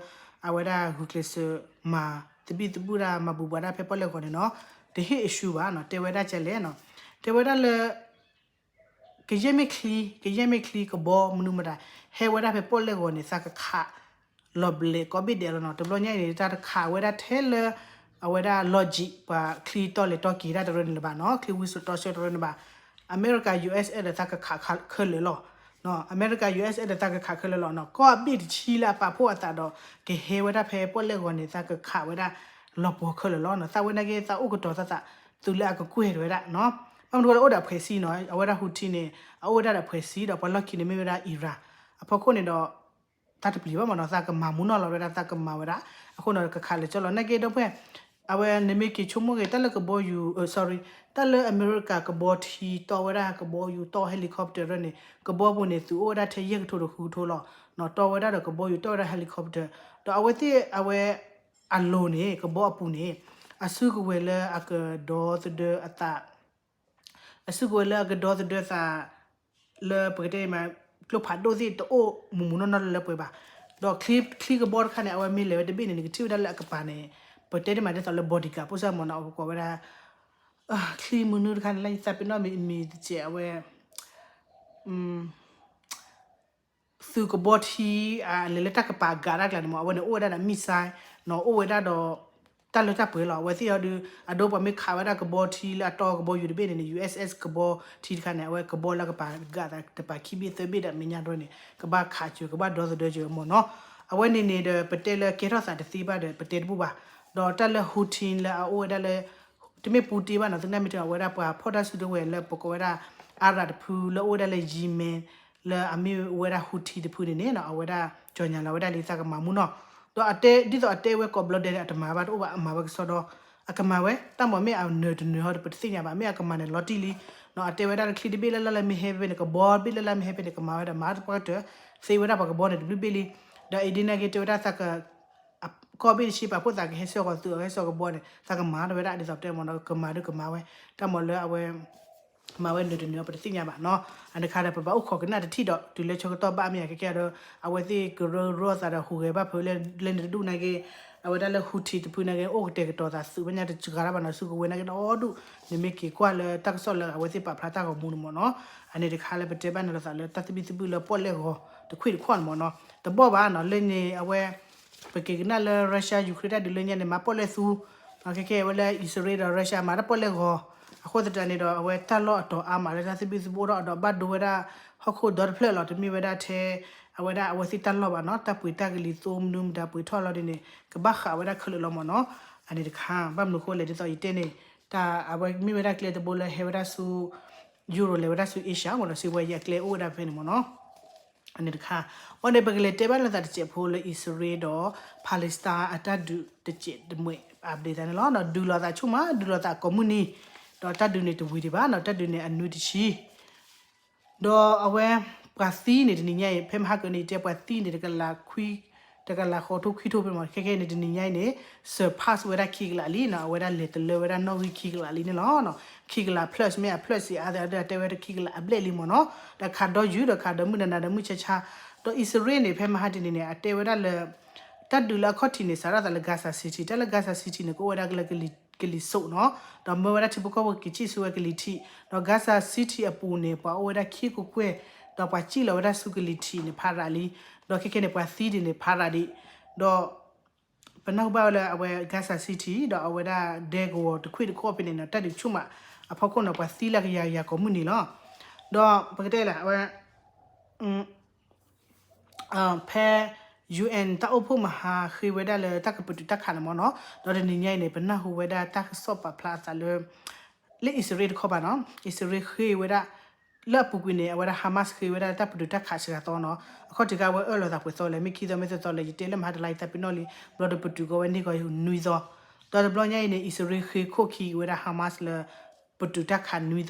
အဝဲဒၣ်ဂုာ်ကျဲးစၢးမၤသဘံၣ်သဘုၣ်ဒၣ် မၤဘူၣ်ဘၣ်ဒၣ်ဖဲပီၣ်လဲၣ်ဂီၤန့ၣ်နီၤ, တဟ့ၣ်အရှုံးဘၣ်နီၤ, တဲဝဲဒၣ်ကလဲၣ်နီၤ, တဲဝဲဒၣ်လၢ ကယဲၢ်မ့ၢ်ချံ, ကယဲၢ်မ့ၢ်ချံကဘီမနုၤမတၤ ဟဲဝဲဒၣ်ဖဲပီၣ်လဲၣ်ဂီၤန့ၣ် သးကခးလီၤဘျဲးကိးဘ့ၣ်ဒဲးလီၤနီၤ. တဘျီညါအံၤန့ၣ် တၢ်တခးဝဲဒၣ်ထဲလၢ အဝဲဒၣ် logic ပှၤချံတီလဲၤတီက့ၤတၢ်တရၢန့ၣ်လၢၤဘၣ်နီၤ, ချံဝံစိာ်တီဆှၢတရၢန့ၣ်ဘၣ်. အမဲရကၤ US ဒီးသးကခးခဲလၢာ်လီၤ. အမဲရကၤ US ဒီးသးကခးခဲလၢာ်လီၤနီၤ. ကီၢ်အဘ့ၣ်တဆံလၢအပာ်ဖှိၣ်အသးဒီး ကဟဲဝဲဒၣ်ဖဲပီၣ်လဲၣ်ဂီၤန့ၣ် သးကခးဝဲဒၣ်လီၤပှီၤခဲလၢာ်လီၤနီၤ. သးဝဲနာ်က့ သးအိၣ်ကတီၤသးသး သုးလၢအကကွဲၢ်တဝဲဒၣ်နီၤ. ဘၣ်မနုၤအဃိလဲၣ် အိၣ်ဒီးအဖွဲ့အစည်းနီၤ, အဝဲဒၣ် Houthi န့ၣ် အအိၣ်ဝဲဒၣ်ဒီးအဖွဲ့အစည်းဒီး ပှၤလီၢ်ခံန့ၣ်မ့ၢ်ဝဲဒၣ် Iran အဖီခိၣ်န့ၣ်ဒီး သးတပျံၤဘၣ်မ့ၢ်နီၤ, သးကမၤမူနီၢ်လီၤဝဲဒၣ် သးကမၤဝဲဒၣ်, အဃိန့ၣ်ဒီးကခးလၢာ်ကၠီလီၤ. နာ်က့ဒီပုၢ်ဝဲၢ် အဝဲန့ၣ်မ့ၢ်က့ၤဆိကမိၣ်က့ၤ တၢ်လၢကဘီယူၤ sorry တၢ်လၢအမဲရကၤကဘီထံတီဝဲဒၣ် ကဘီယူၤတီ helicopter န့ၣ် ကဘီပူၤန့ၣ် သုးအိၣ်ဝဲဒၣ်ထဲယဲၢ်ကထိဒီးဃုကထိလီၤ. တီဝဲဒၣ်ဒီးကဘီယူၤတီဝဲဒၣ် helicopter ဒီးအဝဲသ့ၣ်အဝဲ အလိၤန့ၣ် ကဘီအပူၤန့ၣ် အစုကဝဲၤလၢအကဒီသဒၢအသး အစုကဝဲၤလၢအကဒီသဒၢသး လၢပကတဲမး ကျိဖးဒိၣ်သ့ၣ်တအိၣ်မူးမူးနီၢ်နီၢ်လၢလၢပှဲၤပှဲၤဘၣ်. ဒီးချံကဘီတခါန့ၣ် အဝဲမ့ၢ်လဲၤဝဲတဘ့ၣ်န့ၣ် နကထံၣ်ဝဲဒၣ်လၢအကပၤန့ၣ် ပတဲတ့ၢ်မးဒ်သိးလၢ bodyguard ဖိစၢ်မ့ၢ်နီၤ အဝဲကိးဝဲဒၣ် ချံမနုၤတခါန့ၣ် လၢယသးပ့ၤနီၣ်မံၤတစဲး အဝဲ သုးကဘီထံ လဲၤလၢတၢ်ကပၤ guard တၢ်ကျါန့ၣ်မ့ၢ် အဝဲန့ၣ်အိၣ်ဝဲဒၣ်ဒီး missile နီၤ အိၣ်ဝဲဒၣ်ဒီး တၢ်လၢတၢ်ပှဲၤလီၤ. အဝဲသ့ၣ်အီၤဒုး အဒိပှၤမ့ၢ်ခးဝဲဒၣ်ကဘီထံလၢအတီကဘီယူၤတဘ့ၣ်န့ၣ်န့ၣ် ယူၣ်အ့ၣ်အ့ၣ် ကဘီထံတခါန့ၣ် အဝဲကဘီလၢကပာ်ဂာ်သးတပာ်ခံဘ့ၣ်သၢဘ့ၣ်ဒီးမဲာ်ညါတရၢန့ၣ် ကဘၣ်ခးစၢၤ ကဘၣ်ဒီသဒၢစၢၤမ့ၢ်နီၤ. အဝဲန့ၣ်န့ၣ်ဒီး ပတဲလၢကဲထီၣ်သးတသ့ဘၣ်ဒီး ပတဲတဘူၣ်ဘၣ်. ဒီးတၢ်လၢ Houthi လၢအအိၣ်ဝဲဒၣ်လၢ တမ့ၢ်ပူတ့ဘၣ်နီၤ သနာ်မ့ၢ်တဲ အဝဲဒၣ်ပှၤဖီၣ်တၢ်စုကဝဲၤလၢပကိးဝဲဒၣ် Arab တဖုလၢအိၣ်ဝဲဒၣ်လၢ Yemen လၢအမ့ၢ်ဝဲဒၣ် Houthi တဖုန့ၣ်န့ၣ်နီၤ အဝဲဒၣ် ကြေညာ လီၤဝဲဒၣ်လံသးကမၤမူနီၤ. ဒီးအတဲ ဒ်သိးအတဲဝဲကိးဘျီဒဲးန့ၣ် အတမၤဘၣ်တအိၣ်ဘၣ် အမၤဝဲကစီဒီ အကမၤဝဲ တၢ်မၤမ့ၢ်အနၢၤတနၢၤဟီဒီး ပတသ့ၣ်ညါဘၣ် မ့ၢ်အကမၤန့ၣ်လီၤတံၢ်လံနီၤ. အတဲဝဲဒၣ်လၢချံတဘ့ၣ်လၢ်လၢ်လၢမ့ၢ်ဟဲဖဲန့ၣ် ကဘီတဘ့ၣ်လၢ်လၢ်မ့ၢ်ဟဲဖဲန့ၣ် ကမၤဝဲဒီး မၤတပှၢ်ကတၢၢ် သ့ဝဲဒၣ်ပှၤကဘီန့ၣ်တဘျုးဘ့ၣ်လံ. ဒီးအံၤဒ်န့ၣ်က့ၤတဲဝဲဒၣ်သးက ကီၢ်ဘ့ၣ်တဆံပာ်ဖှိၣ်သးကဟဲဆှၢဃီၤသုး ဟဲဆှၢကဘီန့ၣ် သးကမၤထီၣ်ဝဲဒၣ်ဒ်သိးပတဲမ့ၢ်နီၤ ကမၤဒုးကမၤဝဲ တၢ်မၤလၢအဝဲ မၤဝဲနၢၤတနၢၤ ပတသ့ၣ်ညါဘၣ်နီၤ. အန့ၣ်တခါဒီး ပဘၣ်အိၣ်ခိးကနၣ်တထံၣ်ဒီး တုၤလၢဆၢကတီၢ်ဘၣ်မ့ၢ်ဧါ ခဲကဲဒီး အဝဲသ့ၣ်ကရၢကရိသးဒီးဟူးဂဲၤဘၣ်ဖုးလၢ လၢန့ၣ်တဒူၣ်နာ်က့ အဝဲဒၣ်လၢ Houthi တဖုနာ်က့ အိၣ်ကတဲာ်ကတီၤသးသုးဝဲညါတစှၤတၢ်ဘၣ်နီၤ စုကဝဲၤနာ်က့ဒီဒူၣ် နမ့ၢ်က့ၤကွၢ်လၢတၢ်ကစီၣ်လၢအဝဲသ့ၣ်ပာ်ဖျါတၢ်ဂီၤမူန့ၣ်မ့ၢ်နီၤ. အန့ၣ်တခါလၢပတဲဘၣ်နုာ်လီၤသးလၢတၢ်သဘံၣ်သဘုၣ်လၢပီၣ်လဲၣ်ဂီၤ တခွံၣ်တခီၣ်န့ၣ်မ့ၢ်နီၤ တဘီၣ်ဘၣ်နီၤ လၢန့ၣ်အဝဲ ပက့ၤကနၣ်လၢ Russia Ukraine တၢ်ဒုးလၢညါန့ၣ် မၤပီၣ်လဲၣ်သူ ခဲကဲဝဲလၢအံၣ်စရ့လးဒီး Russia မၤတၢ်ပီၣ်လဲၣ်ဂီၤ အဃိသတးန့ၣ်ဒီး အဝဲတၢ်လီၢ်အတီၤအါမးလၢတၢ်သဘံၣ်သဘုၣ်အိၣ်ထီၣ်ဒီးဘၣ်ဒိဝဲဒၣ် ဟီၣ်ခိၣ်ဒီတဖျၢၣ်လီၤ တမ့ၢ်ဝဲဒၣ်ထဲ အဝဲဒၣ်အဝဲသ့ၣ်တၢ်လီၢ်ဘၣ်နီၤ တၢ်ပှ့ၤတၢ်ကလံၤသိမနုၤမတၤပှ့ၤထီၣ်လီၤဒ်န့ၣ် ကဘၣ်ဃးဝဲဒၣ်ခဲလၢာ်လီၤမ့ၢ်နီၤ. အန့ၣ်တခါ ဘၣ်မနုၤဃိလဲၣ်ဒ်သိးယတဲန့ၣ် တၢ်အဝဲမ့ၢ်ဝဲဒၣ်ကျဲတဘိလၢဟဲဝဲဒၣ်ဆူ Europe လဲၤဝဲဒၣ်ဆူ Asia မ့ၢ်နီၤ စံးဝဲယၤအကျဲအိၣ်ဝဲဒၣ်ဖဲန့ၣ်မ့ၢ်နီၤ. အန့ၣ်တခါ အဃိန့ၣ် ပကလဲၤတဲဘၣ်လိာ်သးတစဲးဖိလၢအံၣ်စရ့လးဒီး Palestine အတၢ်ဒုးတစဲးတမှဲး update သးန့ၣ်လီၤ. ဒုးလိာ်သးဆူၣ်မး ဒုးလိာ်သးကိးမုၢ်နံၤ ဒီးတၢ်ဒုးန့ၣ်တဝံၤဒံးဘၣ်နီၤ တၢ်ဒုးန့ၣ်အနွံတဆံ ဒီးအဝဲ ပှၤသံန့ၣ်တနံၤညါအံၤ ဖဲမဟါကၢန့ၣ် ယတဲပှၤသံန့ၣ် တကလးခွံ တကလးဃိးထိခွံထိဖဲမ့ၢ် ခဲခဲအံၤန့ၣ် တနံၤညါအံၤန့ၣ် surpass ဝဲဒၣ်ခံကလးလံနီၤ အဝဲဒၣ်လဲၤတလၢဝဲဒၣ်နီၣ်ဂံၢ်ခံကလးလံန့ၣ်လီၤ. ခံကလး plus မ့ၢ်အ plus စံးအါအါဒီးတဲဝဲဒၣ်ခံကလးအဘျဲၣ်လံမ့ၢ်နီၤ ဒီးခးဒီယုၢ်ဒီးခးဒီမုၢ်နၤနၤဒီးမုၢ်ဆါဆါ ဒီးအံၣ်စရ့လးန့ၣ် ဖဲမဟါတနံၤန့ၣ် အတဲဝဲဒၣ်လၢ တၢ်ဒုးလၢအခီၣ်ထံးန့ၣ် စးထီၣ်သးလၢ Gaza City တၢ်လၢ Gaza City န့ၣ် ကအိၣ်ဝဲဒၣ်လၢ ကလံၤစိးနီၤ ဒီးမၢဝဲဒၣ်ထံဖိကီၢ်ဖိက့ၤစံၣ်ဆူဝဲကလံၤထံး ဒီး Gaza City အပူၤန့ၣ် ပှၤအိၣ်ဝဲဒၣ်ခံကကွဲၢ် ဒီးပှၤစံၣ်လီၤဝဲဒၣ်ဆူကလံၤထံးန့ၣ် ဖးရၤလံ ဒီးခဲခဲန့ၣ် ပှၤသံဒံးန့ၣ် ဖးရၤဒံး ဒီး ပနၢ်ဟူဘၣ်ဝဲလၢအဝဲ Gaza City ဒီးအဝဲဒၣ်ဒဲကဝီၤတခွံၣ်တခီၣ်ဖဲန့ၣ်နီၤ တၢ်ဒုးဆူၣ်မးအဖီခိၣ်န့ၣ် ပှၤသံလၢကယၤကယၤကိးမုၢ်နံၤလီၤ. ဒီးပကတဲလၢအဝဲ ဖဲ ယူၣ်အၣ် တၢ်အိၣ်ဖှိၣ်မဟါဃ့ဝဲဒၣ်လၢတၢ်ကပတုာ်တၢ်ခးန့ၣ်မ့ၢ်နီၤ ဒီးတနံၤညါအံၤန့ၣ် ပနၢ်ဟူဝဲဒၣ်တၢ်ကစီၣ်ပာ်ဖျါအသးလၢ လၢအံၣ်စရ့လးတခီဘၣ်နီၤ အံၣ်စရ့လးဃ့ဝဲဒၣ် လၢအပူၤကွံာ်န့ၣ် အဝဲဒၣ် Hamas ဃ့ဝဲဒၣ်တၢ်ပတုာ်တၢ်ခးစှၤသီနီၤ အခီၣ်ထံးခါအဝဲအၢၣ်လီၤသးပှဲၤသီလဲၣ် မ့ၢ်ခံသီမ့ၢ်သၢသီလဲၣ် ယတဲလၢမဟါတလါအံၤသးပ့ၤနီၣ်လံ ဘျီဒီးပတုာ်ကီးဝဲန့ၢ်ကီးနွံသီ ဒီးတဘျီညါအံၤန့ၣ် အံၣ်စရ့လးဃ့ခိၣ်ခံက့ၤဝဲဒၣ် Hamas လၢ ပတုာ်တၢ်ခးနွံသီ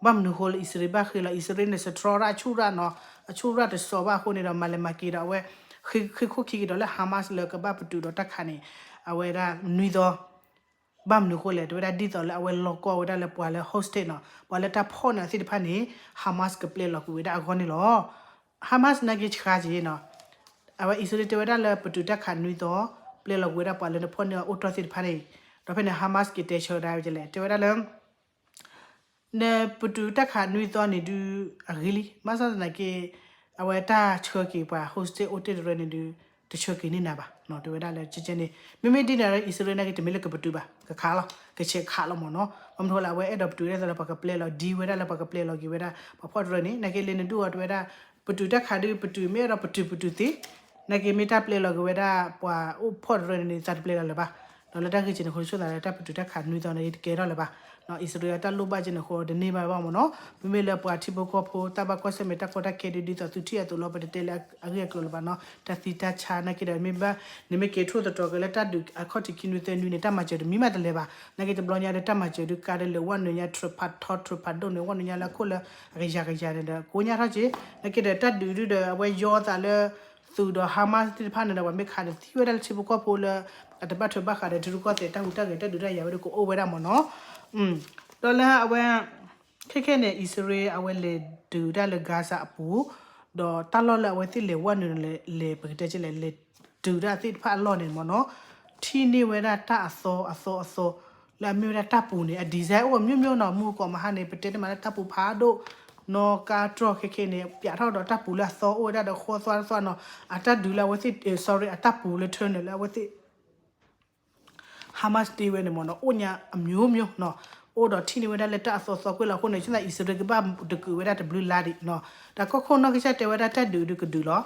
ဘၣ်မနုၤဃိလၢအံၣ်စရ့လးဘၣ်ဃ့လီၤ အံၣ်စရ့လးန့ၣ် စထြီရၣ်အဆူၣ်ရၣ်နီၤ အဆူၣ်ရၣ်တစိၤဘၣ်အဃိန့ၣ်ဒီး မၤလဲၤမၤက့ၤဒီးအဝဲ ဃ့ခိၣ်ခံက့ၤဒီးလၢ Hamas လၢကဘၣ်ပတုာ်ဒီးတၢ်ခးန့ၣ် အဝဲဒၣ်နွံသီ ဘၣ်မနုၤဃိလဲၣ် တဲဝဲဒၣ်ဒ်သိးလၢအဝဲလီၤကီဝဲဒၣ်လၢပှၤလၢ hostage နီၤ ပှၤလၢတၢ်ဖီၣ်န့ၢ်အီၤသ့ၣ်တဖၣ်န့ၣ် Hamas ကပျဲလီၤကွံာ်ဝဲဒၣ်အဂီၢ်န့ၣ်လီၤ. Hamas နာ်က့ဆှါက့ၤနီၤ အဝဲအံၣ်စရ့လးတဲဝဲဒၣ်လၢပတုာ်တၢ်ခးနွံသီ ပျဲလီၤကွံာ်ဝဲဒၣ်ပှၤလၢနဖီၣ်န့ၢ်အီၤအိၣ်တြီၢ်သ့ၣ်တဖၣ်န့ၣ် ဒီးဖဲန့ၣ် Hamas က့ၤတဲဆၢဒၣ်ဝဲလဲၣ် တဲဝဲဒၣ်လၢ နပတုာ်တၢ်ခးနွံသီန့ၣ်ဒုးအဂ့ၤလံ ဘၣ်ဆၣ်သနာ်က့ အဝဲတၢ်ဆှၢက့ၤပှၤ hostage အိၣ်တ့ၢ်တရၢန့ၣ်ဒုး တဆှၢက့ၤန့ၢ်နၤဘၣ် တဲဝဲဒၣ်လၢကဲကဲန့ၣ် မ့မ့ၢ်ဒ်န့ၣ်ဒီး အံၣ်စရ့လးနာ်က့တမ့ၢ်လၢကပတုာ်ဘၣ် ကခးလီၤ ကဆဲးခးလီၤမ့ၢ်နီၤ ဘၣ်မနုၤဃိလၢအဝဲအဲၣ်ဒိးပတုာ်ဒ်သိးလၢ ပှၤကပျဲလီၤ deal ဝဲဒၣ်လၢပှၤကပျဲလီၤက့ၤဝဲဒၣ် ပှၤဖီၣ်တရၢန့ၣ် နာ်က့လၢနဒုးအီၤတဲဝဲဒၣ် ပတုာ်တၢ်ခးဒုးပတုာ် မ့ၢ်အဲၣ်ဒိးပတုာ်ပတုာ်သ့ နာ်က့မ့ၢ်တၢ်ပျဲလီၤက့ၤဝဲဒၣ် ပှၤအိၣ်ဖီၣ်တရၢန့ၣ်န့ၣ် သးတပျဲလီၤလၢၤဘၣ် ဒီးလၢတၢ်ဂ့ၢ်ကဲန့ၣ်အဃိ ဆိသးလၢတၢ်ပတုာ်တၢ်ခးနွံသီန့ၣ် တကဲထီၣ်လၢၤဘၣ် အံၣ်စရ့လးတၢ်လိၣ်ဘၣ်ကဲန့ၣ်အဃိ တန့ၢ်ဘၣ်ဘၣ်မ့ၢ်နီၤ မ့မ့ၢ်လၢပှၤထံဖိကီၢ်ဖိ တၢ်ဘၣ်ကွၢ်ဆၢၣ်မဲာ်တၢ်ကီတၢ်ခဲဒုး ဒ်သိးသုထံၣ်အသိးလီၤ ပတတဲလၢအဂ့ၢ်အကျိၤလၢၤဘၣ်နီၤ တၢ်သံတၢ်ဆါနာ်က့ဒီး မ့ၢ်ဘၣ် နမ့ၢ်က့ၤထိၣ်သတြီၤက့ၤလၢတၢ်ဒုးအခီၣ်ထံးခံနွံသၢနွံန့ၣ် တၢ်မၤစၢၤတမံၤမးတလဲၤဘၣ် နာ်က့တဘျီညါဒီး တၢ်မၤစၢၤဒုးကါဒုးလဲၤဝဲနုာ်ညါ ထြၢးဖးထီ ထြၢးဖးဒိၣ်န့ၣ် ဝဲနုာ်ညါလၢအခိၣ်လၢ အကယၤကယၤန့ၣ်ဒီး ကိးညါထီၣ်က့ၤ နာ်က့ဒီး တၢ်ဒုးဒုးဒီး အဝဲယီသးလၢ သုးဒီး Hamas သ့ၣ်တဖၣ်န့ၣ်ဒီး ပှၤမ့ၢ်ခးန့ၣ် သံဝဲဒၣ်လၢထံဖိကီၢ်ဖိလၢ အတဘၣ်ထွဲဘၣ်ဃးဒီးထံရူၢ်ကီၢ်သဲး တၢ်ဟူးတၢ်ဂဲၤ တၢ်ဒုးတၢ်ယၤဝဲဒၣ်ကအိၣ်ဝဲဒၣ်မ့ၢ်နီၤ ဒီးလၢအဝဲ ခဲခဲန့ၣ် အံၣ်စရ့လး အဝဲလဲၤဒုးတၢ်လၢ Gaza အပူၤ ဒီးတၢ်လီၢ်လၢအဝဲသ့ၣ်လဲၤဝဲနုာ်လဲၤ ပကတဲကလဲၣ် လဲၤဒုးတၢ်သ့ၣ်တဖၣ်အလီၢ်န့ၣ်မ့ၢ်နီၤ ထံၣ်န့ၢ်ဝဲဒၣ်တၢ်အသီအသီအသီ လၢအမ့ၢ်ဝဲဒၣ်တၢ်ပူၤန့ၣ် အ design အိၣ်အမျိုးမျိုးနီၤ မူကီးမဟါန့ၣ် ပတဲတမံၤလၢတၢ်ပူၤဖးဒိၣ် နီၢ်ကါတြီၢ်ခဲခဲန့ၣ် ပျးထီၣ်ဒီးတၢ်ပူၤလၢအသီအိၣ်ဝဲဒၣ်ဒီးဃီသွါသွါနီၤ အတၢ်ဒုးလၢအဝဲသ့ၣ် sorry အတၢ်ပူၤလၢ tunnel လၢအဝဲသ့ၣ် Hamas တ့ဝဲန့ၣ်မ့ၢ်နီၤ အိၣ်ညါအမျိုးမျိုးနီၤ, အိၣ်ဒီးထံၣ်န့ၢ်ဝဲဒၣ်လၢတၢ်အသီသီကွံာ်လီၤအဃိန့ၣ် ဆၣ်သးအံၣ်စရ့လးကဘၣ်တကုာ်ဝဲဒၣ်တဘျုးလါဒံးနီၤ, တၢ်ကီၢ်ခိၣ်နီၢ်ကစၢ်တဲဝဲဒၣ်တၢ်ဒုးဒုးကဒုးလီၤ,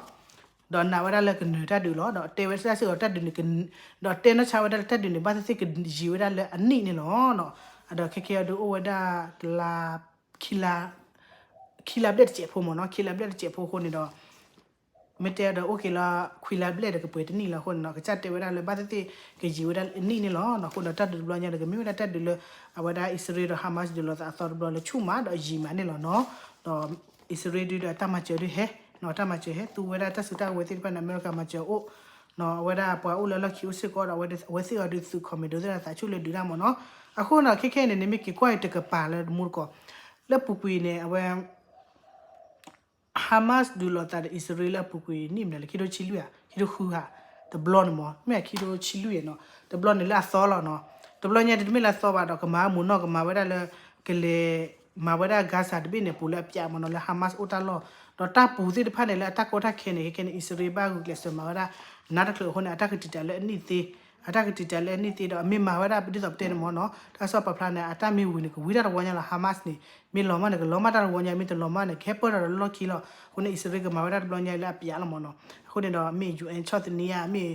ဒီးနာ်ဝဲဒၣ်လၢကနၢၤတၢ်ဒုးလီၤ, ဒီးတဲဝဲဒၣ်စ့ၢ်ကီးတၢ်ဒုးန့ၣ်, ဒီးတဲနီၢ်ဆါဝဲဒၣ်လၢတၢ်ဒုးန့ၣ် ဘၣ်သ့ၣ်သ့ၣ်ကယံာ်ဝဲဒၣ်လၢအနံၣ်န့ၣ်လီၤနီၤ, ဒီးခဲကဲအံၤဒုးအိၣ်ဝဲဒၣ်တလါ ခံလါ, ခံလါဘျဲၣ်တစဲးဖိမ့ၢ်နီၤ, ခံလါဘျဲၣ်တစဲးဖိအဃိန့ၣ်ဒီး မ့ၢ်တဲဒီးအိၣ်က့ၤလၢ ခွံလါဘျဲၣ်ဒီးကပှဲၤတနံၣ်လီၤအဃိန့ၣ်နီၤ, ကစၢ်တဲဝဲဒၣ်လၢဘၣ်သ့ၣ်သ့ၣ်ကယံာ်ဝဲဒၣ်အနံၣ်န့ၣ်လီၤနီၤ, အဃိဒီးတၢ်ဒုးတဘျီညါဒီး ကမ့ၢ်ဝဲဒၣ်တၢ်ဒုးလၢ အဝဲဒၣ်အံၣ်စရ့လးဒီး Hamas ဒုးလိာ်သးအသီတဘျီလၢဆူၣ်မးဒီးယံာ်မးန့ၣ်လီၤနီၤ, ဒီးအံၣ်စရ့လးဒုးဒီးတၢ်မၤစၢၤဒုးဟဲ, နီၤ တၢ်မၤစၢၤဟဲ သူဝဲဒၣ်တၢ်စုတၢ်ဝဲၤသ့ၣ်တဖၣ်န့ၣ် အမဲရကၤမၤစၢၤအိၣ်, နီၤ အဝဲဒၣ်ပှၤအိၣ်လၢလီၢ်ခံအိၣ်စ့ၢ်ကီးဒီး အဝဲသ့ၣ်အီၤဒုးသုး commando သ့ၣ်ဒီးသးဆူၣ်လၢဒုးတၢ်မ့ၢ်နီၤ, အဃိနီၤ ခဲခဲအံၤန့ၣ် နမ့ၢ်က့ၤကွၢ်အံၤတကပၤလၢတမူတကိး, လၢပူၤကွံာ်န့ၣ် အဝဲ Hamas ဒုးလိာ်သးဒီးအံၣ်စရ့လးလၢအပူၤကွံာ်နံၣ်မနုၤလဲၣ် ခံထိဆံလွံၢ်ဧါ ခံထိဃုဧါ, တဘျီန့ၣ်မ့ၢ် မ့ၢ်ခံထိဆံလွံၢ်ဧါနီၤ, တဘျီန့ၣ်လၢအသီလီၤနီၤ, တဘျီညါဒုးတမ့ၢ်လၢအသီဘၣ်ဒီး ကမၤမူးနီၢ် ကမၤဝဲဒၣ်လၢ ကလဲၤမၤဝဲဒၣ် Gaza တဘ့ၣ်န့ၣ် ပူၤလၢအပျးမ့ၢ်နီၤ လၢ Hamas အိၣ်တၢ်လီၢ်, ဒီးတၢ်ပူၤသ့ၣ်တဖၣ်န့ၣ် လၢအတၢ်ကီတၢ်ခဲန့ၣ် ခဲခဲန့ၣ် အံၣ်စရ့လးဘၣ်ဂုာ်ကျဲးစၢးမၤဝဲဒၣ် နါတချုးအဃိန့ၣ် အတၢ်ကတံာ်တာ်လၢအနံၣ်သ့ အတၢ်ကတံာ်တာ်လၢအနံၣ်သ့ဒီး အမ့ၢ်မၤဝဲဒၣ်ဒ်သိးပတဲန့ၣ်မ့ၢ်နီၤ, တၢ်ကစီၣ်ပာ်ဖျါန့ၣ် အတၢ်မ့ၢ်ဝံၤန့ၣ် ကဝံၤတၢ်တဝီညါလီၤ Hamas န့ၣ်, မ့ၢ်လီၤမၢ်န့ၣ် ကလီၤမၢ်တၢ်တဝီညါ, မ့ၢ်တလီၤမၢ်န့ၣ် ကဟဲပၢၢ်ထီၣ်ဒီးလၢလီၢ်ခံလီၤ. အဃိန့ၣ် အံၣ်စရ့လးကမၤဝဲဒၣ်တဘျီညါလၢအပျးလီၤမ့ၢ်နီၤ. အဃိန့ၣ်ဒီး မ့ၢ် ယူၣ်အၣ် ဆီၣ်သနံးဧါ, မ့ၢ်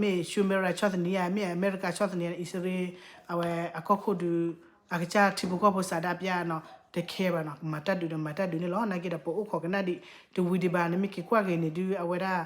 မ့ၢ် Schumer ဆီၣ်သနံးဧါ, မ့ၢ်အမဲရကၤဆီၣ်သနံးဧါန့ၣ် အံၣ်စရ့လး အဝဲအကီၢ်ခိၣ်ဒုး အကစၢ်ထံဖိကီၢ်ဖိစးဒၣ်အပျးနီၤ, တခဲဘၣ်နီၤ, မၤတၢ်ဒုးဒီးမၤတၢ်ဒုးန့ၣ်လီၤ. နာ်က့ဒီးပအိၣ်ခိးကနၣ်ဒံး တဝံၤဒံးဘၣ်, နမ့ၢ်က့ၤကွၢ်က့ၤန့ၣ်ဒုး အဝဲဒၣ်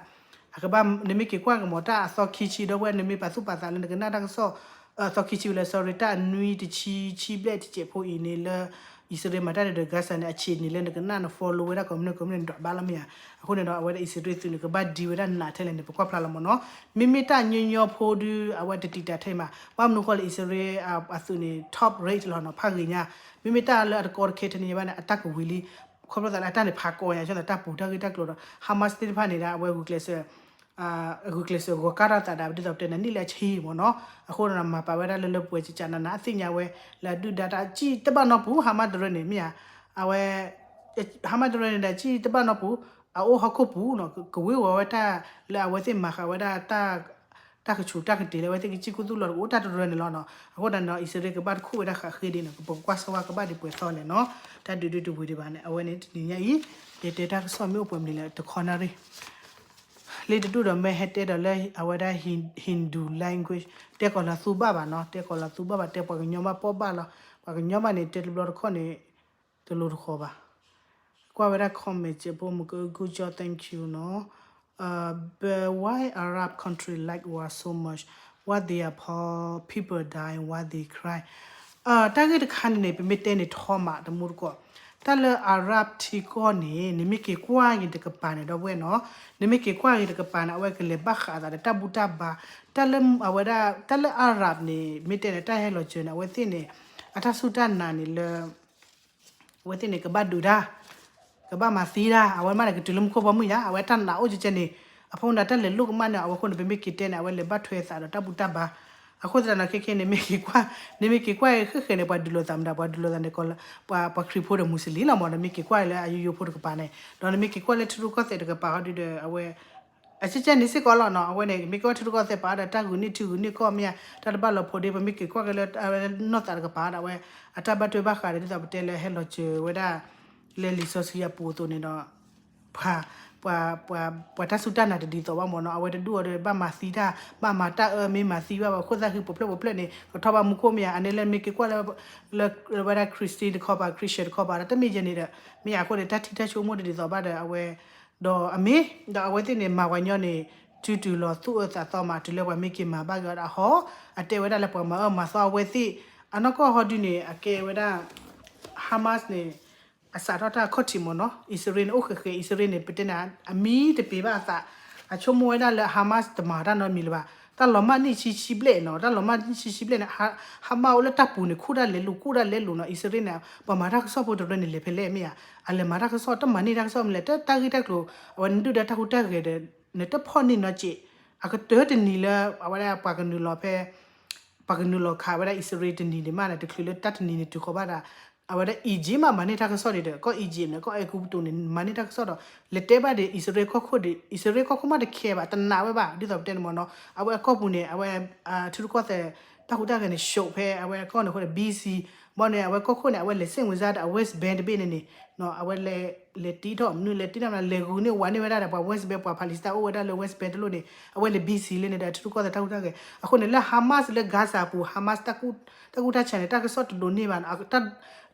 အကဘၣ် နမ့ၢ်က့ၤကွၢ်က့ၤမ့ၢ်တၢ်အသီခံဆံဒီးဝဲ နမ့ၢ်ပာ်သူၣ်ပာ်သးလၢနကနၣ်တၢ်ကစီၣ် အသီခံဆံဝံၤလၢ sorry တၢ်အနွံတဆံဆံဘျဲၣ်တစဲးဖိအံၤန့ၣ်လၢ အံၣ်စရ့လးမၤတၢ်ဒုးဒီး Gaza န့ၣ် အဆံးန့ၣ်လၢနကနၣ်န follow ဝဲဒၣ်ကိးမုၢ်နံၤကိးမုၢ်နံၤန့ၣ် ဒွးဘၣ်လီၤမ့ၢ်ဧါ. အဃိန့ၣ်ဒီး အဝဲဒၣ်အံၣ်စရ့လးသုးန့ၣ် ကဘၣ်ဒံဝဲဒၣ်နးထဲလဲၣ်န့ၣ် ပကွၢ်ဖျါလီၤမ့ၢ်နီၤ. မ့မ့ၢ်တၢ်ညီညီဖိဒုး အဝဲတတံာ်တာ်ထဲမး, ဘၣ်မနုၤဃိလၢအံၣ်စရ့လးအသုးန့ၣ် top rate လီၤနီၤ, ဖးဂ့ၤညါ. မ့မ့ၢ်တၢ်လၢအတကီတခဲထဲန့ၣ်ဘၣ်န့ၣ် အတၢ်ကဝံၤလံ ခီဖျိသးလၢအတၢ်န့ၣ်ဖးကီညါ ဆၣ်သးတၢ်ပူၤတၢ်ဂ့ၢ်တၢ်ကျိၤဒီး Hamas သ့ၣ်တဖၣ်န့ၣ်ဒီး အဝဲဂုာ်ကျဲးစၢး ဂုာ်ကျဲးစၢးဂီၤကၢ်ထီၣ်သးဒီး ဒ်သိးပတဲန့ၣ် နံၣ်လၢအဆံမ့ၢ်နီၤ. အဃိဒီးမၤပာ်ဝဲဒၣ်လၢလၢပှဲၤကကနန အသ့ၣ်ညါဝဲ လၢအဒုၣ်ဒါတၢ်စံၣ်တဘၣ်နီတပူၤ Hamas တရၢန့ၣ် မ့ၢ်ဧါ. အဝဲ Hamas တရၢန့ၣ်ဒီး စံၣ်တဘၣ်နီတပူၤ အအိၣ်ဟီၣ်ခိၣ်ပူၤနီၤ ကဝ့ၤဝီၤဝဲတၢ်လၢအဝဲသ့ၣ်မၤဃာ်ဝဲဒၣ် တၢ်ကဆူးတၢ်ကတ့ၤလၢအဝဲသ့ၣ်ကစံၣ်ကူၣ်သူၣ်လီၤ တကအိၣ်တၢ်တရၢန့ၣ်လီၤနီၤ. အဃိဒီးနီၤ အံၣ်စရ့လးကဘၣ်တခူၣ်ဝဲဒၣ်ဃးဃ့ဒ်န့ၣ် ပကကွၢ်စၢ်ဝါကဘၣ်ဒံးပှဲၤသီလဲၣ်နီၤ. တၢ်ဒုးဒုးတဝံၤဒံးဘၣ်န့ၣ် အဝဲန့ၣ်တနံၤညါအံၤ ယတဲတၢ်ကစီၣ်မ့ၢ်အိၣ်ပှဲၤမနုၤလဲၣ် တခီနၣ်ရံၣ် လ့တဒူၣ်ဒီးမ့ၢ်ဟဲတဲဒီးလၢအဝဲဒၣ် Hindu language တဲကီးလီၤသူဘၣ်ဘၣ်နီၤ တဲကီးလီၤသူဘၣ်ဘၣ် တဲပှၤကညီဘၣ်ပီၣ်ဘၣ်လီၤ ပှၤကညီဘၣ်န့ၣ် တဲတဘျီတခီၣ်န့ၣ် တလိၤတဃီၤဘၣ်. ကွၢ်ဝဲဒၣ် comment စဲးဖိမုၢ်က good job thank you နီၤ But why Arab country like war so much? What their poor people die, what they cry? တၢ်ဂ့ၢ်တခါန့ၣ်န့ၣ် ပမ့ၢ်တဲန့ၣ်ထီမးတမူတကိး တၢ်လၢ Arab ထံကီၢ်န့ၣ် နမ့ၢ်က့ၤကွၢ်က့ၤတကပၤန့ၣ် ဒီပုၢ်ဝဲၢ်နီၤ နမ့ၢ်က့ၤကွၢ်က့ၤတကပၤန့ၣ် အဝဲကလဲၤဘၣ်ဃးအသးဒီးတၢ်ဘူၣ်တၢ်ဘါ တၢ်လၢအဝဲဒၣ် တၢ်လၢ Arab န့ၣ် မ့ၢ်တဲန့ၣ် တၢ်ဟဲလီၤစၢၤန့ၣ် အဝဲသ့ၣ်န့ၣ် အတၢ်စူၢ်တၢ်နာ်န့ၣ်လၢ အဝဲသ့ၣ်န့ၣ် ကဘၣ်ဒုးတၢ် ကဘၣ်မၤသံတၢ် အဝဲမးန့ၣ် ကတုၤလၢမူခိၣ်ဘီမုၢ်ယါ အဝဲတၢ်နာ်အိၣ်ကဲကဲန့ၣ် အဖိမုၣ်ဒီးတၢ်လဲၤလိာ်ကမၣ်န့ၣ် အဝဲအဃိန့ၣ် ပမ့ၢ်က့ၤတဲန့ၣ် အဝဲလဲၤဘၣ်ထွဲသးဒီးတၢ်ဘူၣ်တၢ်ဘါ အဃိသတးန့ၣ် ခဲခဲန့ၣ် မ့ၢ်က့ၤကွၢ် နမ့ၢ်က့ၤကွၢ်ဃဲဃဲန့ၣ် ပှၤဒုးလိာ်သးမတၤ ပှၤဒုးလိာ်သးန့ၣ် ပှၤခရံာ်ဖိဒီးမူစလံလီၤမ့ၢ် နမ့ၢ်က့ၤကွၢ်လၢအယိယိဖိတကပၤန့ၣ် ဒီးနမ့ၢ်က့ၤကွၢ်လၢထံရူၢ်ကီၢ်သဲးတကပၤဟီဒုဒီး အဝဲ အကဲကဲန့ၣ်စ့ၢ်ကီးလီၤနီၤ အဝဲန့ၣ် မ့ၢ်က့ၤကွၢ်ထံရူၢ်ကီၢ်သဲးပာ်ဒီးတၢ်ဂုာ်န့ၢ်ထံဂုာ်န့ၢ်ကီၢ်မ့ၢ်ဧါ တၢ်တဘၣ်လီၤဖိးဒ့ ပမ့ၢ်က့ၤကွၢ်က့ၤလၢအဝဲနီၢ်သးတကပၤဒီးအဝဲ အတၢ်ဘၣ်ထွဲဘၣ်ဃးဒီး ဒ်သိးပတဲလၢဟဲလီၤစၢၤဝဲဒၣ် လၢလံာ်စီဆှံအပူၤအသိးန့ၣ်ဒီး ပှၤ ပှၤ ပှၤတၢ်စူၢ်တၢ်နာ်တဒ်သိးဘၣ်မ့ၢ်နီၤ အဝဲတဒူၣ်အီၤဒီး ဘၣ်မၤသံတၢ် ဘၣ်မၤတၢ်အၢ မ့ၢ်မၤသံဘၣ်ဘၣ် ခိၣ်သၣ်ဃံ ပဖျၢၣ်ပဖျၢၣ်န့ၣ် ကထီၣ်ဘၣ်မူခိၣ်မ့ၢ်ဧါ အန့ၣ်လၢမ့ၢ်က့ၤကွၢ်လၢ လၢဝဲဒၣ် Christian တခီပၤ Christian တခီပၤဒီး တမ့ၢ်ယဲန့ၣ်ဒီး မ့ၢ်ဧါ အဃိန့ၣ် တၢ်ထံၣ်တၢ်ဆိကမိၣ်တဒ်သိးဘၣ်ဒီး အဝဲ ဒီးအမ့ၢ် ဒီးအဝဲသ့ၣ်န့ၣ် မၤပှၤညီန့ၣ် တုၤတုၤလီၤသူၣ်အၢသးသီမး တုၤလၢပှၤမ့ၢ်က့ၤမၤဘၣ်က့ၤအီၤဒီးအဟီ အတဲဝဲဒၣ်လၢပှၤမၤအၢမၤသီအဝဲသ့ၣ် အနီၢ်ကီၢ်ဟီဒုန့ၣ် အကဲဝဲဒၣ် Hamas န့ၣ် အစးထီၣ်တၢ်ခီၣ်ထံးမ့ၢ်နီၤ အံၣ်စရ့လးန့ၣ် အိၣ်ဃဲးဃဲး အံၣ်စရ့လးန့ၣ် ပတဲန့ၣ် အမံတပ့ၤဘၣ်အသး အဆိကမိၣ်ဝဲဒၣ်လၢ Hamas တမၤတၢ်နီတမံၤလၢၤဘၣ် တၢ်လီၤမၢ်နံၣ်ဆံဆံဘျဲၣ်နီၤ တၢ်လီၤမၢ်နံၣ်ဆံဆံဘျဲၣ်န့ၣ် Hamas အိၣ်လၢတၢ်ပူၤန့ၣ် ခူၣ်ဒၣ်လဲာ်လူၤ ခူၣ်ဒၣ်လဲာ်လူၤနီၤ အံၣ်စရ့လးန့ၣ် ပှၤမၤတၢ်ကစီၣ်ဖိတရၢန့ၣ် လဲၤဖဲလဲၣ်မ့ၢ်ဧါ အလဲၤမၤတၢ်ကစီၣ် တမၤန့ၢ်တၢ်ကစီၣ်မ့ၢ်လဲၣ် တၢ်ဂ့ၢ်တၢ်ကျိၤ အဝဲနဒုၣ်ဒါတၢ်ဟူးတၢ်ဂဲၤဒီး နတဖီၣ်န့ၢ်နီတစဲး အကတၢၢ်တနံၤလၢ အဝဲဒၣ်ပှၤကနုာ်လီၤဖဲ ပှၤကနုာ်လီၤခးဝဲဒၣ်အံၣ်စရ့လးတနံၤန့ၣ်မးန့ၣ် တချုးလၢတၢ်တနံၤန့ၣ်တုၤဃီၤဘၣ်ဒီး အဝဲဒၣ် Egypt မးမၤန့ၢ်တၢ်ကစီၣ်ဒံးဒီး ကီၢ် Egypt န့ၣ် ကီၢ်အဲၤကူပတူးန့ၣ် မၤန့ၢ်တၢ်ကစီၣ်ဒီး လဲၤတဲဘၣ်ဒံး အံၣ်စရ့လးကီၢ်ခိၣ်ဒံး အံၣ်စရ့လးကီၢ်ခိၣ်မးတခဲဘၣ် တနာ်ဝဲဘၣ် ဒ်သိးပတဲန့ၣ်မ့ၢ်နီၤ အဝဲအကီၢ်ပူၤန့ၣ် အဝဲ ထံရူၢ်ကီၢ်သဲး တၢ်ဟူးတၢ်ဂဲၤန့ၣ် ရှုပ်ဖဲအဝဲကီၢ်န့ၣ်အဃိန့ၣ် B C ဘၣ်န့ၣ် အဝဲကီၢ်ခိၣ်န့ၣ် အဝဲလဲၤစ့ၣ်ဝံၤစၢ်ဒီးအ West Bank တဘ့ၣ်န့ၣ်န့ၣ် အဝဲလဲၤ လဲၤတံထီၣ်မနုၤ လဲၤတံထီၣ်မနုၤ လဲၤဂုာ်န့ၢ်ဝးန့ၢ်ဝဲဒၣ်ဒီးပှၤ West Bank ပှၤ Palestine အိၣ်ဝဲဒၣ်လၢ West Bank တလိၣ်န့ၣ် အဝဲလဲၤ B C လၢန့ၣ်ဒီး ထံရူၢ်ကီၢ်သဲးတၢ်ဟူးတၢ်ဂဲၤ အဃိန့ၣ် လၢ Hamas လၢ Gaza ပူၤ Hamas တၢ်ကူၣ်တၢ်ဆၢန့ၣ် တၢ်ကစီၣ်တဒိးန့ၢ်ဘၣ်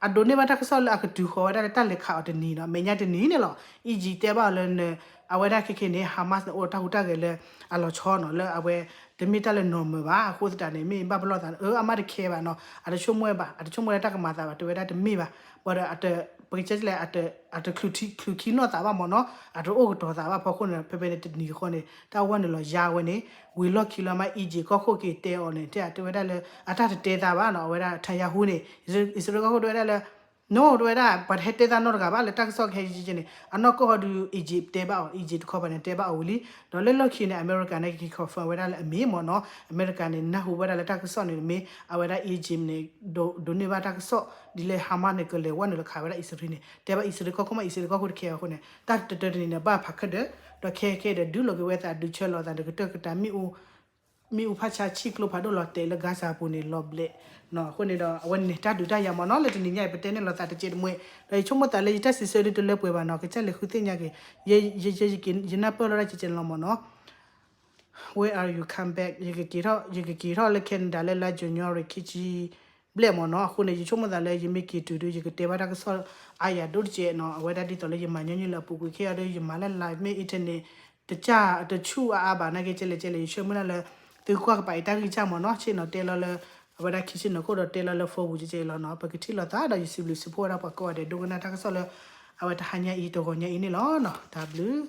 အဒိးန့ၢ်ဘၣ်တၢ်ကစီၣ်လၢအကတုၤဃီၤဝဲဒၣ်လၢတၢ်လဲၤခးအီၤတနံၤနီၤ မဲာ်ညါတနံၤန့ၣ်လီၤ. Egypt တဲဘၣ်အီၤလၢ အဝဲဒၣ်ခဲခဲန့ၣ် Hamas န့ၣ် အိၣ်ဒီးတၢ်ဟူးတၢ်ဂဲၤလၢအလီၤဆီနီၤ လၢအဝဲ တမ့ၢ်တၢ်လၢ normal ဘၣ် အဃိသတးန့ၣ် မ့ၢ်ဘၣ်ပလီၢ်သးန့ၣ် အၢ အမါတ care ဘၣ်နီၤ အတဆိကမိၣ်ဘၣ် အတဆိကမိၣ်လၢတၢ်ကမၤသးဘၣ် တဲဝဲဒၣ်တမ့ၢ်ဘၣ် ဘၣ်ဒီး ပကတဲလဲၣ် အတချုးခံနီၣ်သးဘၣ်မ့ၢ်နီၤ အတအိၣ်ကတီၤသးဘၣ်ဖီခိၣ်န့ၣ် ဖဲဖဲန့ၣ်တနံၤဃီန့ၣ် တၢ်ဝဲနုာ်လီၤယါဝဲန့ၣ် ဝံၤလီၢ်ခံလီၤမး Egypt ကီၢ်ခိၣ်က့ၤတဲအီၤန့ၣ် တဲတဲဝဲဒၣ်လၢ အတၢ်တတဲသးဘၣ်နီၤ အဝဲဒၣ် Netanyahu န့ၣ် အံၣ်စရ့လးကီၢ်ခိၣ်တဲဝဲဒၣ်လၢ no တဲဝဲဒၣ် ပှၤတဟဲတဲသးနီတဂၤဘၣ်လၢတၢ်ကစီၣ်ခဲအံၤန့ၣ် အနီၢ်ကီၢ်ဟီဒုး Egypt တဲဘၣ်အီၤ Egypt တခီပၤန့ၣ် တဲဘၣ်အီၤဝံၤလံ ဒီးလၢလီၢ်ခံန့ၣ် အမဲရကၤန့ၣ် ကက့ၤ confirm ဝဲဒၣ်လၢအမ့ၢ်မ့ၢ်နီၤ အမဲရကၤန့ၣ် နၢ်ဟူဝဲဒၣ်လၢတၢ်ကစီၣ်န့ၣ်မ့ၢ် အဝဲဒၣ် Egypt န့ၣ် ဒိးန့ၢ်ဘၣ်တၢ်ကစီၣ် ဒ်လၢ Hamas န့ၣ် ကလဲၤဝဲနုာ်လီၤခးဝဲဒၣ်အံၣ်စရ့လးန့ၣ် တဲဘၣ်အံၣ်စရ့လးကီၢ်ခိၣ်မး အံၣ်စရ့လးကီၢ်ခိၣ်တ care အဃိန့ၣ် တၢ်တတၢတနံၤန့ၣ် ဘၣ်ဖးခၢၣ်ဒၢး ဒီးခဲခဲဒီးဒုးလိာ်က့ၤဝဲသး ဒုးဆၢလီၤသးဒီးကတၢၢ်ကတၢၢ်မ့ၣ်အူ မ့ၣ်အူဖးဆါဆံၣ်ကျိဖးဒိၣ်လီၤတဲာ်လၢ Gaza ပူၤန့ၣ် လီၤဘျဲးနီၤ အဃိန့ၣ်ဒီး အဝဲန့ၣ်တၢ်ဒုးတၢ်ယၤမ့ၢ်နီၤ လၢတနံၤညါအံၤ ပတဲန့ၢ်လိာ်သးတကဲးတမှဲ ဒီးယဆိကမိၣ်သးလၢယတၢ်စံးဆၢဒ်တလၢပှဲၤဘၣ်နီၤ ကစၢ်လဲၤဃုသ့ၣ်ညါက့ၤ ယ ယ ယ ယနၢ်ပၢၢ်လီၤဒၣ်ကဲးကဲးန့ၣ်လီၤမ့ၢ်နီၤ Where are you come back ယကက့ၤထီၣ် ယကက့ၤထီၣ်လၢ Canada လၢလါ January ခံဆံဘျဲၣ်မ့ၢ်နီၤ အဃိန့ၣ် ယဆိကမိၣ်သးလၢယမ့ၢ်က့ၤတုၤဒီး ယကတဲဘၣ်တၢ်ကစီၣ်အါယၤဒိၣ်တကဲးနီၤ အဝဲဒၣ်ဒ်သိးလၢယမၤညီနုၢ်လၢအပူၤကွံာ်ခဲအံၤဒီး ယမၤလၢ live မ့ၢ် internet တကၢ်တဆူၣ်အါအါဘၣ်နာ်က့ ကဲလဲၣ်ကဲလဲၣ် ယဆၢမုၢ်လၢ်လၢ သုကွၢ်ကပၤအံၤတၢ်ဂံၢ်စၢ်မ့ၢ်နီၤ ဆ့ၣ်နီၤတဲလီၤလၢ အဝဲဒၣ်ခံဆ့ၣ်နီၤခိၣ်ဒီးတဲလီၤလၢ phone ပူၤကဲကဲးလီၤနီၤ ပကထံၣ်လိာ်သးဒီး ယစံးဘျုးစံးဖှိၣ်ဝဲဒၣ်ပှၤကိးဂၤဒဲး ဒိကနၣ်တၢ်ကစီၣ်လၢ အဝဲတဟါညါအံၤ တဂီၤညါအံၤန့ၣ်လီၤနီၤ တၢ်ဘျုး